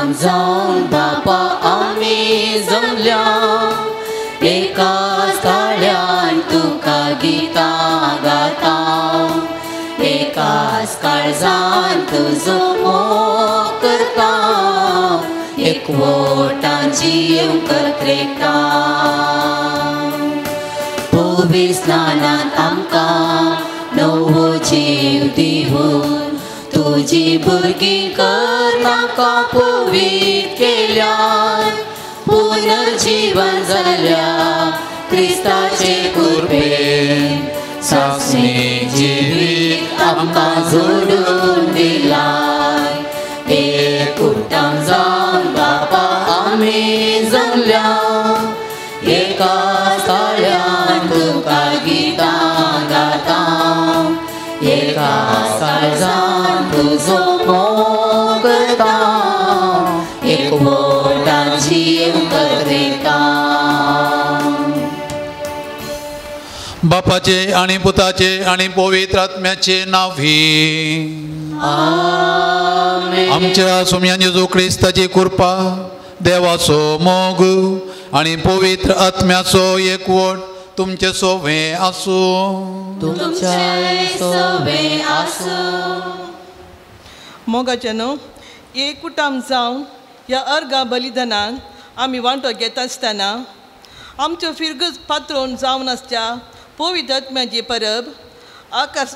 कुटाम जावन बापा आमी जमल्या एकाच ताळ्यान तुका गितां गाता एकाच काळजान तुजो मोग करता एकवटान जीव कत्रेता पवित्र स्नानान आमकां नवो जीव दिवन तुजी भुरगीं कर आमकां पवित्र केल्यान पुनर्जीवन जाल्या क्रिस्ताचे कृपेन सासणी जिवीत आमकां जोडून दिलाय एक कुटाम जावन बापा आमी जमल्या एकाच ताळ्यान तुका गितां गाता एकाच काळजान तुजो मोग करता एकवटान जीव कत्रेता. बापाचे आणि पुताचे आणि पवित्र आत्म्याचे नावी आमेन. आमच्या सुम्यान जेजू क्रिस्ताची कृपा देवाचो मोग आणि पवित्र आत्म्याचो एकवट तुमचे सोवे आसूं. तुमचे सोवे आसूं. मोगाचे न्हू एक कुटाम जावन ह्या अर्घा बलिदानान आमी वांटो घेता आसतना आमच्यो फिरगज पात्रोन जावन आसच्या पवित्र आत्म्याची परब आकाश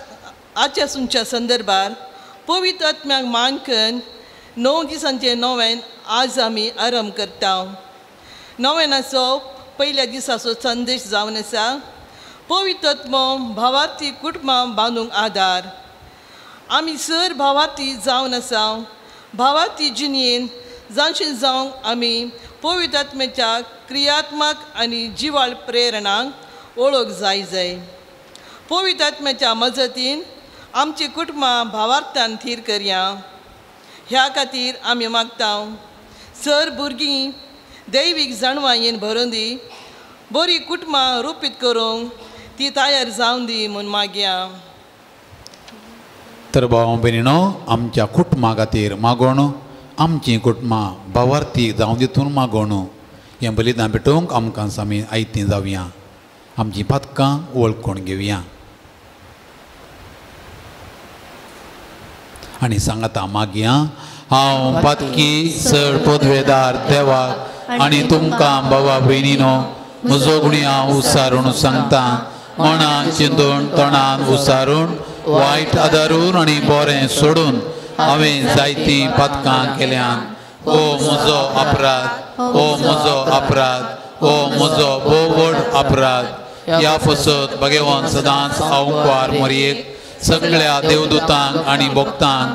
आच्यासूनच्या संदर्भार पवित्र आत्म्याक मान करून 9 दिसांचे नोवेन आज आमी आरंभ करता. नोवेनाचो पयल्या दिसाचो संदेश जावन आसा पवित्र आत्मो भावार्थी कुटुंबां बांदूंक आदार. आमी सर भावार्थी जावन आसा भावार्थी जिणेन जाणशें जावंक आमी पवित्र आत्म्याच्या क्रियात्मक आनी जिवाळ प्रेरणांक ओळख जाय जाय. पवित्र आत्म्याच्या मजतीन आमची कुटुंबां भावार्थान थीर करया. ह्या खातीर आमी मागता सर भुरगीं दैवीक जाणवायेन भरून दी बरी कुटुंबां रुपीत करूंक ती तयार जावन दी म्हूण मागया. तर भाव भयणीनो आमच्या कुटुंबा खातीर मागोण आमची कुटुंबां भावार्थी जावन तितून मागोण हें बलिदान पेटोवंक आमकां आमी आयतीं जावया आमचीं पातकां वळखून घेवया आनी सांगाता मागया. हांव पातकी चड पदवेदार देवाक आनी तुमकां बाबा भयणीनो म्हजो गुण्या उसारून सांगता मनान चिंतून तणान उसारून वायट आदारून आनी बरें सोडून हांवें जायतीं पातकां केल्यान. ओ म्हजो अपराध, ओ म्हजो अपराध, ओ म्हजो भोव व्हड अपराध. ह्या फसत भगवान सदांच हांव मरयेक सगळ्या देवदूतांक आनी भक्तांक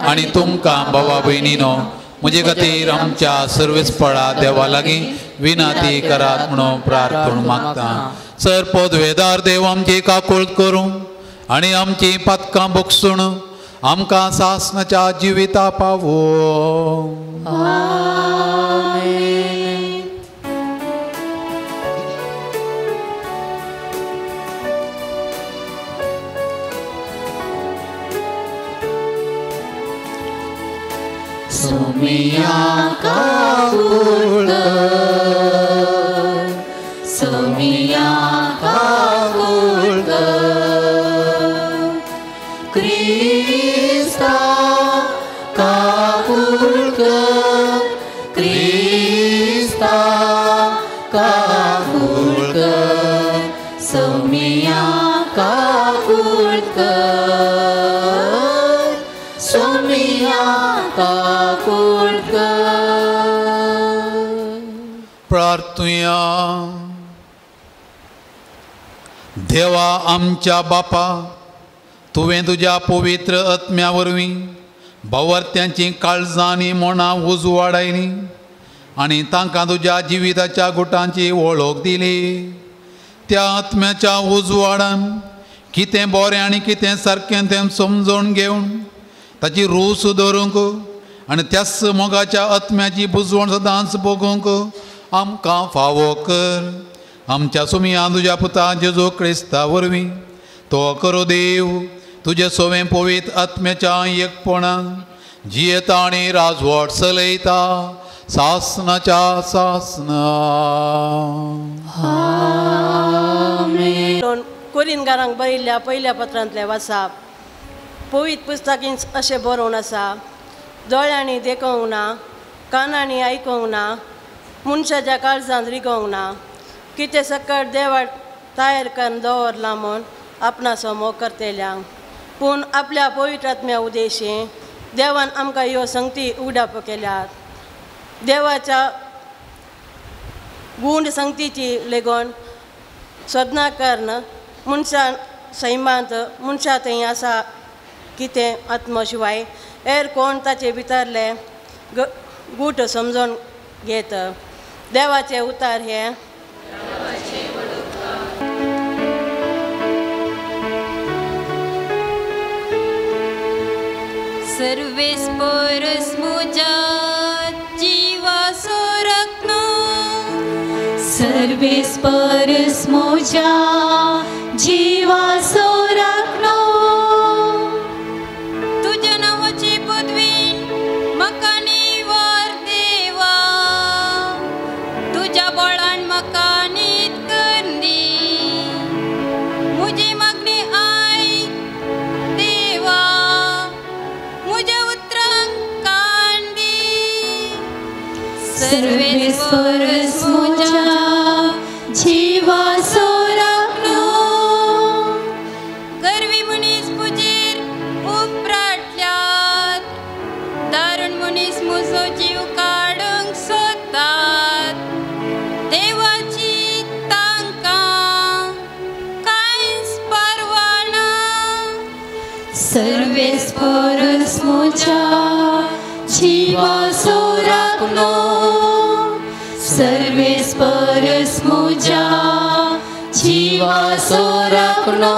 आनी तुमकां भावा भयणीनो म्हजे खातीर आमच्या सर्वेस्पळा देवा लागीं विनंती करात म्हणून प्रार्थना मागता. सर पदवेदार देव आमची काकूळत करूं आनी आमची पातकां बक्षून आमकां सासणाच्या जिविता पावो. सोमिया काकुळ कर, सोमिया काकुळ कर, क्रिस्ता काकुळ कर, क्रिस्ता काकुळ कर, सोमिया काकुळ कर, सोमिया काकुळ कर. प्रार्थुया. देवा आमच्या बापा, तुवें तुज्या पवित्र आत्म्या वरवीं भावार्थ्यांची काळजां आनी मनां उजवाडायलीं आनी तांकां तुज्या जिविताच्या गुटांची वळख दिली. त्या आत्म्याच्या उजवाडान कितें बरें आनी कितें सारकें तें समजून घेवन ताची रूच दवरूंक आनी त्याच मोगाच्या आत्म्याची बुजवण सदांच भोगूंक आमकां फावो कर. आमच्या सुमया तुज्या पुता जेजू क्रिस्ता वरवीं तो करो देव तुजे सोवें पवित्र आत्म्याच्या एकपणान जियेता आनी राजवट चलयता सासनाच्या सासना. कोरिनगारांक बरयल्ल्या पयल्या पत्रांतलें वाचाप. पवित्र पुस्तकींच अशें बरोवन आसा, दोळ्यांनी देखोवंक ना, कानांनी आयकोंक ना, मनशाच्या काळजांत रिगोवंक ना, कितें सकट देवाक तयार करून दवरलां म्हूण आपणाचो मोग करतल्यांक. पूण आपल्या पवित्र आत्म्या उद्देशी देवान आमकां ह्यो संगती उगडाप केल्यात. देवाच्या गूण संगतीची लेगून सोदना करून मनशान सैमांत मनशा थंय आसा कितें आत्म शिवाय हेर कोण ताचे भितरले गूट समजून घेत. देवाचे उतार हे सर्वेस्पर मुझा जीवासो राखणो, सर्वेस्पर मुझा जीवासो राखणो, तुझ्या नावाची पदवीन म्हाका निवार देवा, तुझ्या बळान म्हाका नीत करून दी, म्हजी मागणी आयक देवा, म्हज्या उतरांक कान दी. सर्वेस्पर मुझा जीवासो राखणो, गर्वी मनीस पुजीर उपराटल्यात, दारुण मनीस म्हजो जीव काडूंक सोदतात, देवाची तांकां कांयच पर्वा ना. सर्वेस्पर मुझा जीवासो राखणो, सर्वेस्पर मुझा जीवासो राखणो.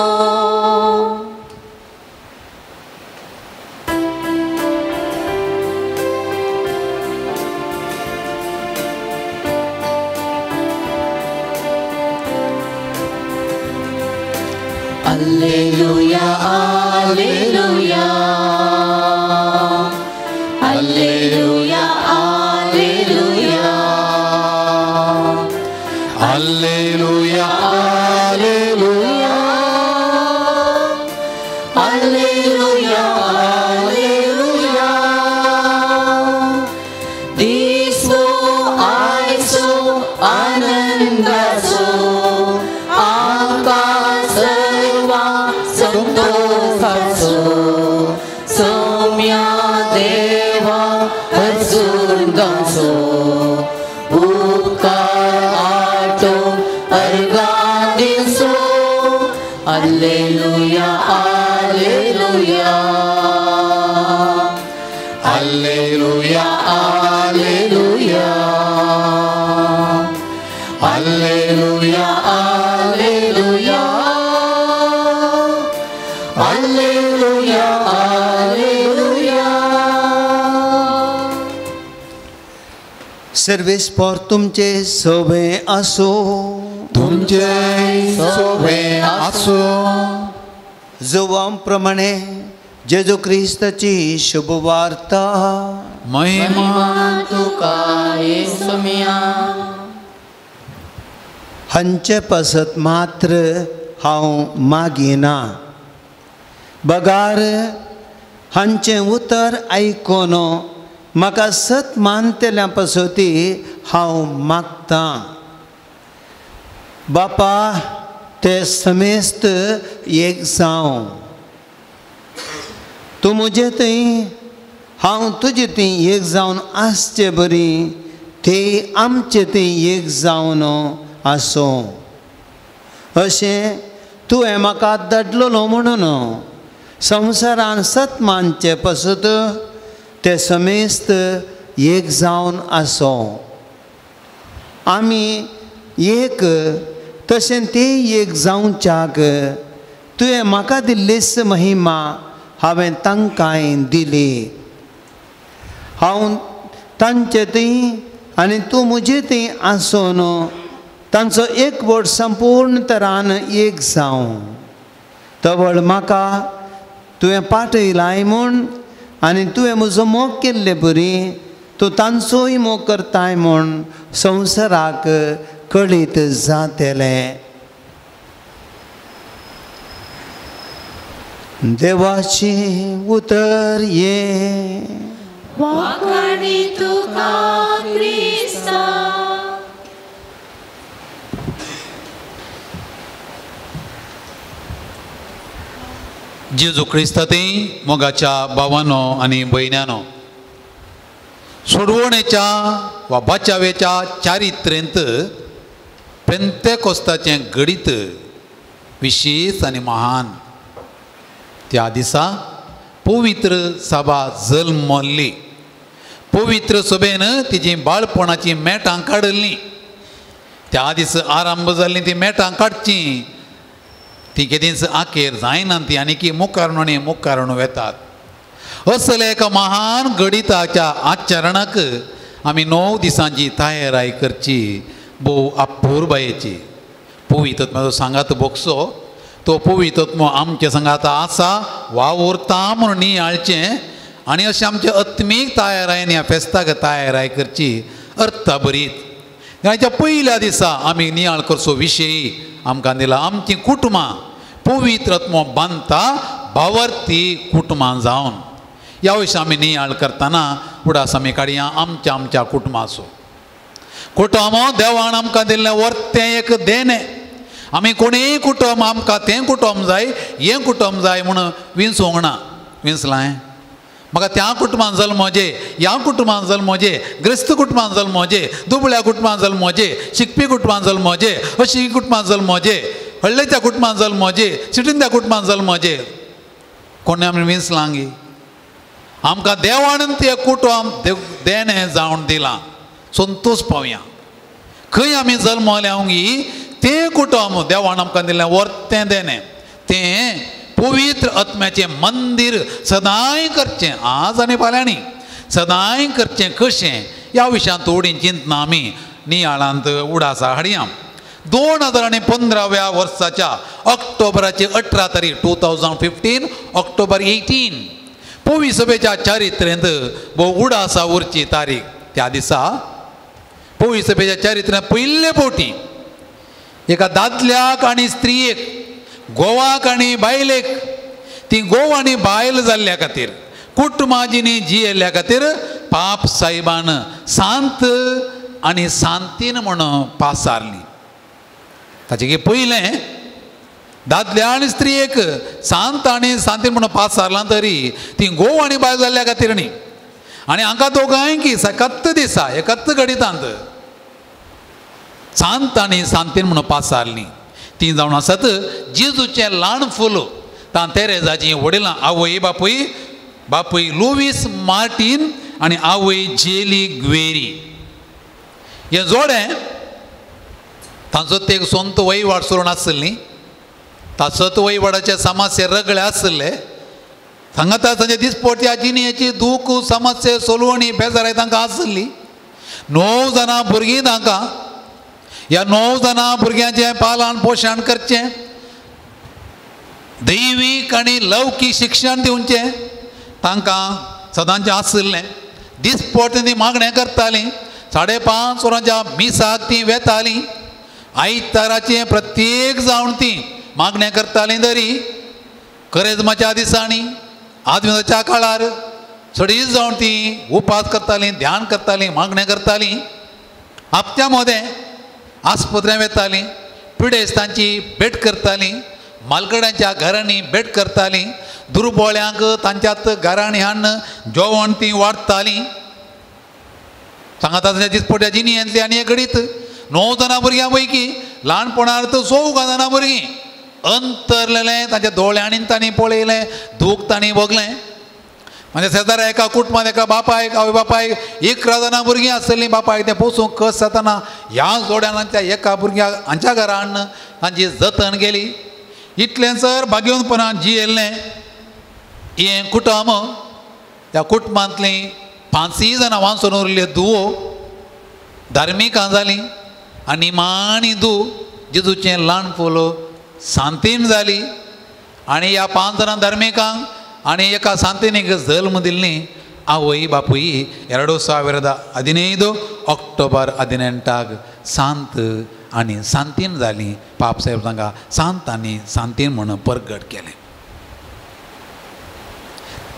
Alleluia, alleluia, alleluia, alleluia, alleluia, alleluia, alleluia, alleluia. दिसो आयसो आनंदासो आमकां सर्वां संतोषाचो, सौम्या देवा हरसून गावचो, उपकार आटो अर्गां दिवचो. Alleluia, alleluia, alleluia, alleluia, alleluia, alleluia, alleluia, alleluia. सर्वेस्पर तुमचे सोबे आसो, तुमचे सोबे आसो. जुवां प्रमाणे जेजू क्रिस्ताची शुभवार्ता. महिमा तुका येसुमिया. हांचे पासत मात्र हांव मागिना, बगार हांचें उतर आयकून म्हाका सत मानतल्या पासती हांव मागतां. बापा ते समेस्त एक जावं, तूं म्हजे थंय हांव तुजे थंय एक जावन आसचे बरी ते आमचे थंय एक जावन आसूं. अशें तुवें म्हाका धाडलेलो म्हणून संवसारान सत मानचे पासत ते समेस्त एक जावन आसूं. आमी एक तशें ते एक जावच्याक तुवें म्हाका दिल्लीच महिमा हांवें तांकांय दिली. हांव तांचे थंय आनी तूं म्हजे थंय आसून तांचो एकवट संपूर्ण तरान एक जावं. तवळ म्हाका तुवें पाटयलाय म्हूण आनी तुवें म्हजो मोग केल्ले बरी तूं तांचोय मोग करताय म्हूण संवसाराक कळीत जातलें. देवाचें उतर हें. वाखाणी तुका क्रिस्ता. जेजू क्रिस्तांत मोगाच्या भावानो आनी भयण्यानो, सोडवणेच्या वा बचावेच्या चारित्रेंत पेंतेकोस्ताचें घडीत विशेष आनी महान. त्या दिसा पवित्र सभा जल्मल्ली. पवित्र सभेन तिजी बाळपणाची मेटां काडल्लीं. त्या दीस आरंभ जाल्लीं ती मेटां काडचीं ती केदींच आखेर जायना ती आनी मुखारून आनी मुखारून वेतात. असल्या एका महान घडिताच्या आचरणाक आमी 9 दिसांची तयाराय करची भोव अपुरबायेची. पवित्र आत्म्याचो सांगात भोगसो तो पवित्र आत्मो आमच्या सांगात आसा वावुरता म्हणून नियाळचें आनी अशें आमचे आत्मीक तयारायेन ह्या फेस्ताक तयाराय करची अर्थभरीत. ह्या पयल्या दिसा आमी नियाळ करचो विशय आमकां दिला आमचीं कुटुंबां पवित्र आत्मो बांदता भावार्थी कुटुंबां जावन. ह्या विशय आमी नियाळ करतना उडास आमी काडया आमच्या आमच्या कुटुंबाचो. कुटुंब देवान आमकां दिल्लें वर्तें एक देणें. आमी कोणीय कुटुंब आमकां तें कुटुंब जाय हें कुटुंब जाय म्हूण विंचूंक ना. विंचलां म्हाका त्या कुटुंबान जल्मोजे, ह्या कुटुंबान जल्मोजे, ग्रस्त कुटुंबान जल्मोजे, दुबळ्या कुटुंबान जल्मोजे, शिकपी कुटुंबान जल्मोजे, अशी कुटुंबान जल्मोजे, हळ्ळेच्या कुटुंबान जल्मोजे, सिटींतल्या कुटुंबान जल्मोजे. कोणी आमी विंचलांगी? आमकां देवान तें कुटुंब देणें जावन दिलां. संतोश पावया खंय आमी जल्मल्यांगी तें कुटुंब देवान आमकां दिलें वर्तें देणें. तें पवित्र आत्म्याचें मंदीर सदांय करचें, आज आनी फाल्यांनी सदांय करचें. कशें ह्या विशयांत थोडीं चिंतना आमी नियाळांत उडासा हाडया. 2015व्या वर्साच्या ऑक्टोबराची 18 तारीख 2015 ऑक्टोबर 18 पवी सभेच्या चारित्र्यांत भोव उडासा उरची तारीख. त्या दिसा पवी सभेच्या चारित्र्यांत पयले फावटी एका दादल्याक आनी स्त्रियेक, गोवाक आनी बायलेक, ती गोव आनी बायल जाल्ल्या खातीर कुटुंबाजीनी जियेल्ल्या खातीर पाप साहेबान शांत आनी शांतीन म्हूण पासारली. ताचे पयलें दादल्या आनी स्त्रियेक शांत आनी शांतीन म्हूण पासारलां तरी ती गोव आनी बायल जाल्ल्या खातीर न्ही. आनी हांकां दोगांयकी एकाच दिसा एकाच घडितांत शांत आनी शांतीन म्हूण पासारली. ती जावन आसात जेजूचें ल्हान फूल तां तेरेजाची वडिलां आवय बापूय, बापूय लुवीस मार्टीन आनी आवय जेली ग्वेरी. हें जोडें तांचो ते सोंत वयवाट सोडून आसली. ताचो वयवाडाचे समस्या रगळे आसले. सांगता तांचे दिसपट्ट्या जिणेची दूख समस्या सोलवणी बेजाराय तांकां आसली. 9 जाणां भुरगीं तांकां. ह्या 9 जाणां भुरग्यांचें पालन पोशण करचें, दैवीक आनी लौकीक शिक्षण दिवचें तांकां सदांचें आशिल्लें. दिसपट्टी ती मागणें करतालीं. 5:30 वरांच्या मिसाक ती वेतालीं. आयताराचें प्रत्येक जावन ती मागणें करतालीं. तरी करेजमाच्या दिसांनी आदमीच्या काळार चडीच जावन ती उपास करतालीं, ध्यान करतालीं, मागणें करतालीं. हप्त्या मदें आस्पत्र्यां वेतालीं, पिडेस्तांची भेट करतालीं, मालकड्यांच्या घरांनी भेट करतालीं, दुर्बोळ्यांक तांच्यात घरांनी हाडून जेवण ती वाडटालीं. सांगाता दिसपट्ट्या जिणेंतली आनी एक घडीत 9 जाणां भुरग्यां पैकी ल्हानपणार तर 4 जाणां भुरगीं अंतरलेलें तांच्या दोळ्यांनी तांणी पळयलें, दूख तांणी भोगलें. म्हणजे शेजाऱ्या एका कुटुंबांत एका बापायक आवय बापायक 11 जाणां भुरगीं आसतलीं. बापायक तें पोसूंक कस जातना ह्या जोड्यान तांच्या एका भुरग्याक हांच्या घरा हाडून तांची जतन केली. इतलें सर भाग्यवंतपणान जियेल्लें हें कुटुंब. त्या कुटुंबांतलीं 5 जाणां वांचून उरल्यो धुवो धार्मिकां जालीं आनी माणी धूव जेजूचें ल्हान फूल शांतीन जाली. आनी ह्या 5 जाणां धार्मिकांक आनी एका सांतिनीक जल्म दिल्ली आवय बापूय 2015 ऑक्टोबर 18 सांत आनी सांतीन जाली. पाप साहेब तांकां सांत आनी सांतीन म्हूण परगट केलें.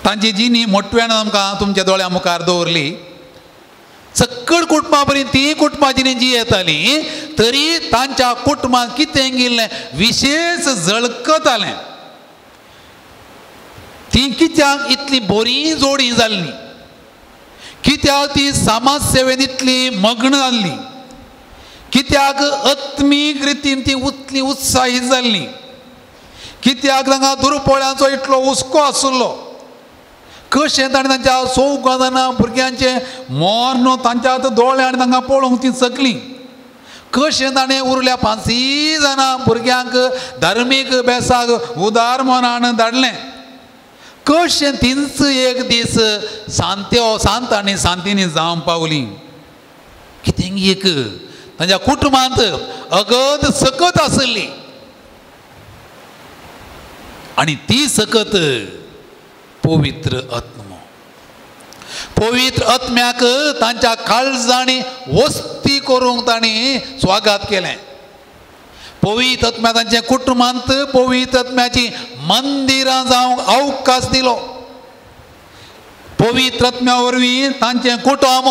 तांची जिणी मोटव्यान आमकां तुमच्या दोळ्या मुखार दवरली. सक्कड कुटुंबा बरी ती कुटुंबां जिणी जी येताली तरी तांच्या कुटुंबांत कितें गेल्लें विशेश झळकतालें. ती कित्याक इतली बरी जोडी जाल्ली, कित्याक ती समाज सेवेन इतली मग्न जाल्ली, कित्याक आत्मीक रितीन ती उतली उत्साही जाल्ली, कित्याक तांकां दुर्पोळ्यांचो इतलो हुस्को आशिल्लो, कशें ताणें तांच्या चौगां जाणां भुरग्यांचें मर्ण तांच्या आतां दोळे आनी तांकां पळोवंक ती सकलीं, कशें ताणें उरल्या 5 जाणां भुरग्यांक धार्मीक बेसाक उदार मनान धाडलें, कशें तींच एक दीस सांत्यो सांत आनी सांतिनी जावंक पावली. कितें एक तांच्या कुटुंबांत अगद सकत आसली आनी ती सकत पवित्र आत्मो. पवित्र आत्म्याक तांच्या काळजांनी वस्ती करूंक तांणी स्वागत केलें. पवित्र आत्म्या तांच्या कुटुंबांत पवित्र आत्म्याची मंदिरां जावंक अवकाश दिलो. पवित्र आत्म्या वरवीं तांचें कुटुंब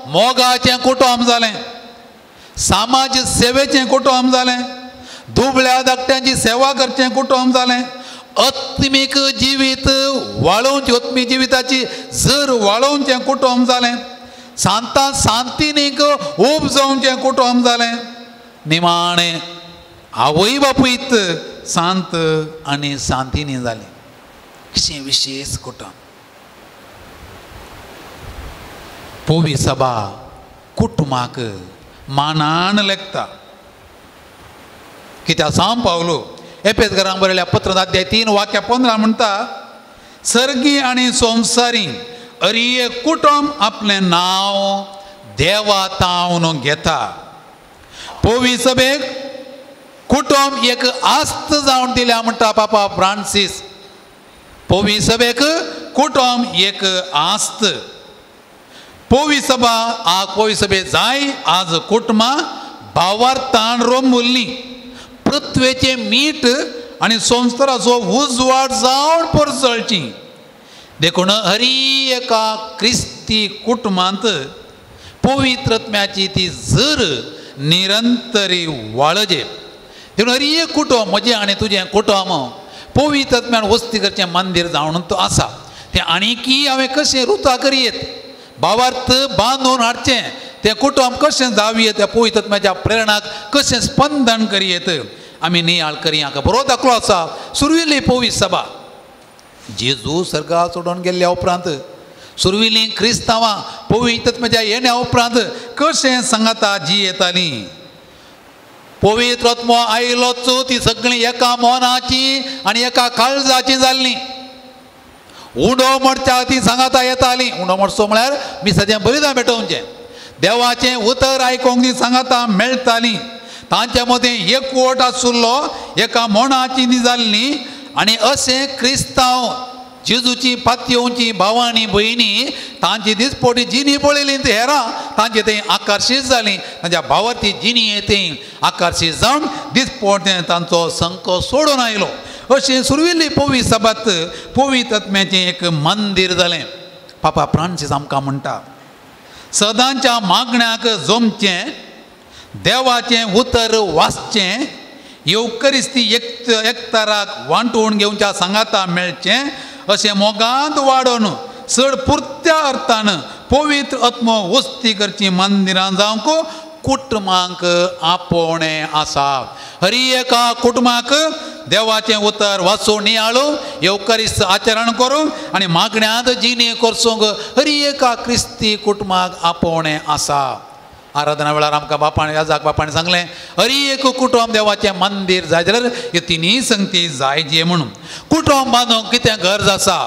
मोगाचें कुटुंब जालें, समाज सेवेचें कुटुंब जालें, दुबळ्या धाकट्यांची सेवा करचें कुटुंब जालें, आत्मीक जिवीत वाळोवचें आत्मीक जिविताची जर वाळोवचें कुटुंब जालें, सांता सांतिनीक उब जावचें कुटुंब जालें. निमाणें आवय बापूयत सांत आनी सांतिनी जाली. अशें विशेश कुटुंब. पोवी सभा कुटुंबाक मानान लेखता. कित्याक सांव पावलो एपेसकरांक बरयल्या पत्र अध्याय 3 वाक्य 15 म्हणटा, सर्गी आनी संवसारी अरिये कुटुंब आपलें नांव देवा तावन घेता. पोवी सभेक कुटुंब एक आस्त जावन दिल्या म्हणटा पापा फ्रांसीस. पोवी सभेक कुटुंब एक आस्त. पोवी सभा आ पोवी सभे जाय आज कुटुंबां भावार्थान रोमुल्ली पृथ्वेचें मीठ आनी संवसाराचो उजवाड जावन परजळची. देखून हरी एका क्रिस्ती कुटुंबांत पवित्र आत्म्याची ती जर निरंतरी वाळजे. देखून हरी एक कुटुंब म्हजें आनी तुजें कुटुंब पवित्र आत्म्यान वस्ती करचें मंदीर जावन तो आसा. तें आनीकी हांवें कशें रुता करयेत, भावार्थ बांदून हाडचें, तें कुटुंब कशें जावयेत, त्या पवित्र आत्म्याच्या प्रेरणाक कशें स्पंदन करयेत आमी नियाळ करया. बरो दाखलो आसा सुरवेली पवित्र सभा. जेजू सर्गा सोडून गेल्ल्या उपरांत सुरवेली क्रिस्तांवां पवित्र आत्म्याच्या येण्या उपरांत कशें सांगाता जी येताली. पवित्र आत्मो आयलोच ती सगळीं एका मनाची आनी एका काळजाची जाल्ली. उंडो मोडच्या ती सांगाता येताली. उंडो मोडचो म्हळ्यार मिसाचें बलिदान भेटोवचें, देवाचें उतर आयकोंक ती सांगाता मेळटाली. तांच्या मदें एकवट आशिल्लो, एका मनाची ती जाल्ली. आनी अशें क्रिस्तांव जेजूची पातयेवची भावां आनी भयणी तांची दिसपोटी जिणी पळयली ती हेरां तांचे थंय आकर्शीत जालीं. तांच्या भावार्थी जिणी थंय आकर्शीत जावन दिसपोटें तांचो संको सोडून आयलो. अशें सुरवेली पवित्र सभात पवित्र आत्म्याचें एक मंदीर जालें. पापा फ्रांसीस आमकां म्हणटा, सदांच्या मागण्याक जमचें, देवाचें उतर वाचचें, येवकरिस्ती एकताराक वांटून घेवच्या सांगाता मेळचें, अशें मोगांत वाडोवन चड पुरत्या अर्थान पवित्र आत्मो वस्ती करची मंदिरां जावंक कुटुंबांक आपोवणें आसा. हरी एका कुटुंबाक देवाचें उतर वाचून नियाळू, येवकरिस्त आचरण करूंक आनी मागण्यांत जिणे करसूंक हरी एका क्रिस्ती कुटुंबाक आपोवणें आसा. आराधना वेळार आमकां बापान याजाक बापान सांगलें, हरी एक कुटुंब देवाचें मंदीर जाय जाल्यार ह्यो तिनूय संगती जाय जे म्हणून. कुटुंब बांदूंक कितें गरज आसा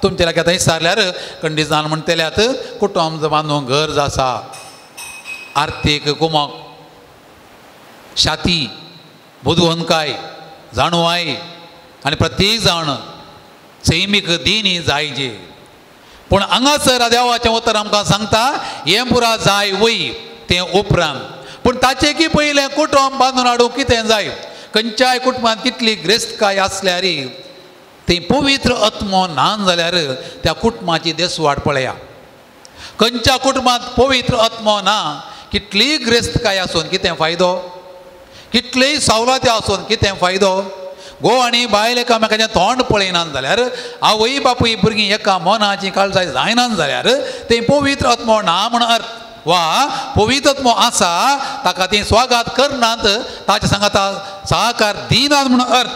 तुमच्या लागीं आतां विचारल्यार कंडिजान म्हणटल्यात कुटुंब बांदूंक गरज आसा आर्थीक कुमक, शाती, बुदवंतकाय, जाणवाय आनी प्रत्येक जाण सैमीक दिनी जायजे. पूण हांगासर देवाचें उतर आमकां सांगता हें पुरा जाय वय तें उपरांत. पूण ताचे की पयलें कुटुंब बांदून हाडूंक कितें जाय? खंयच्याय कुटुंबांत कितली ग्रेस्तकाय आसल्यार ती पवित्र आत्मो ना जाल्यार त्या कुटुंबाची देसवाट पळया. खंयच्या कुटुंबांत पवित्र आत्मो ना कितलीय ग्रेस्तकाय आसून कितें फायदो? कितलीय सवलती आसून कितें फायदो? घोव आनी बायल एकामेकाचें तोंड पळयनात जाल्यार, आवय बापूय भुरगीं एका मनाची काळजाय जायनात जाल्यार तें पवित्र आत्मो ना म्हण अर्थ. वा पवित्र आत्मो आसा ताका ती स्वागत करनात, ताचे सांगाता सहकार दिनात म्हण अर्थ.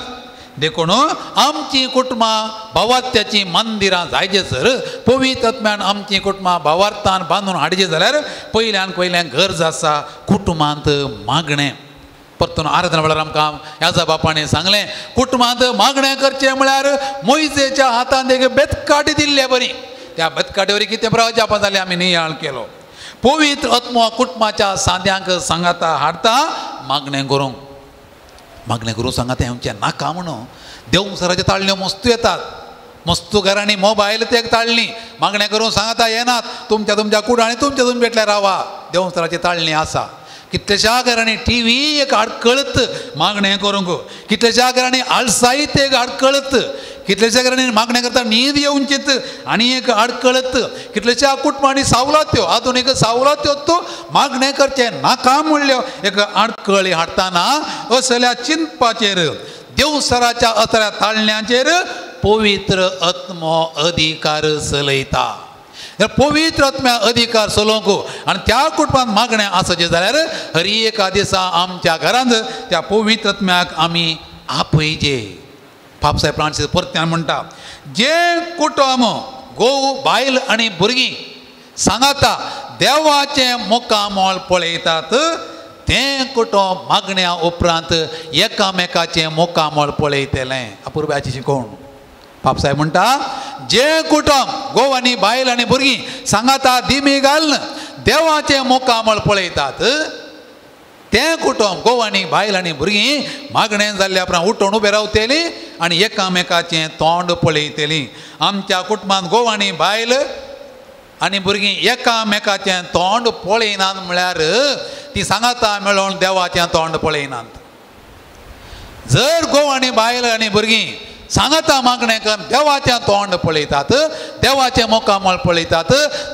देखून आमची कुटुंबां भावार्थ्याचीं मंदिरां जायचे सर पवित्र आत्म्यान आमचीं कुटुंबां भावार्थान बांदून हाडचें जाल्यार पयल्यान पयल्यान गरज आसा कुटुंबांत मागणें. परतून आराधना वेळार आमकां ह्याजा बापाने सांगलें कुटुंबांत मागणें करचें म्हळ्यार मोयजेच्या हातान एक बेतकाटी दिल्ले बरी. त्या बेतकाटे वरी कितें प्रजापा जालें आमी नियाळ केलो. पवित्र आत्मो कुटुंबाच्या सांद्यांक सांगाता हाडता मागणें करूंक. मागणें करूंक सांगाता आमचें नाका म्हणून देवसराचे ताळण्यो मस्तू येतात. मस्तू घरांनी मोबायल ते ताळणी मागणें करूंक सांगाता येनात. तुमच्या तुमच्या कुडांनी तुमच्या तुमच्या भेटल्यार रावा, देवसराची ताळणी आसा. कितल्याश्या घरांनी टी व्ही एक आडकळत मागणें करूंक, कितल्याश्या घरांनी आळसायत एक आडकळत, कितल्याश्या घरांनी मागणें करता न्हीद येवचीत आनी एक आडकळत, कितल्याश्या कुटुंबांनी सावलात्यो आधुनीक सावलात्यो तो मागणें करचें नाका म्हणल्यो एक आडकळी हाडटाना असल्या चिंतपाचेर देवसराच्या असल्या ताळण्याचेर पवित्र आत्मो अधिकार चलयता. पवित्र आत्म्या अधिकार चलोवंक आनी त्या कुटुंबांत मागणें आसचें जाल्यार हर एका दिसा आमच्या घरांत त्या पवित्र आत्म्याक आमी आपयचे. पापसाहेब फ्रांसीस परत्यान म्हणटा जें कुटुंब घोव बायल आनी भुरगीं सांगाता देवाचें मुखामळ पळयतात तें कुटुंब मागण्या उपरांत एकामेकाचें मुखामळ पळयतलें. अपुरबायेची शिकवण. पापसाहेब म्हणटा जें कुटुंब घोव आनी बायल आनी भुरगीं सांगाता दिमी घालून देवाचें मुखामळ पळयतात तें कुटुंब घोव आनी बायल आनी भुरगीं मागणें जाल्ल्या उपरांत उठून उबें रावतलीं आनी एकामेकाचें तोंड पळयतलीं. आमच्या कुटुंबांत घोव आनी बायल आनी भुरगीं एकामेकाचें तोंड पळयनात म्हळ्यार ती सांगाता मेळोवन देवाचें तोंड पळयनात. जर घोव आनी बायल आनी भुरगीं सांगाता मागणें करून देवाचें तोंड पळयतात, देवाचें मुखामळ पळयतात,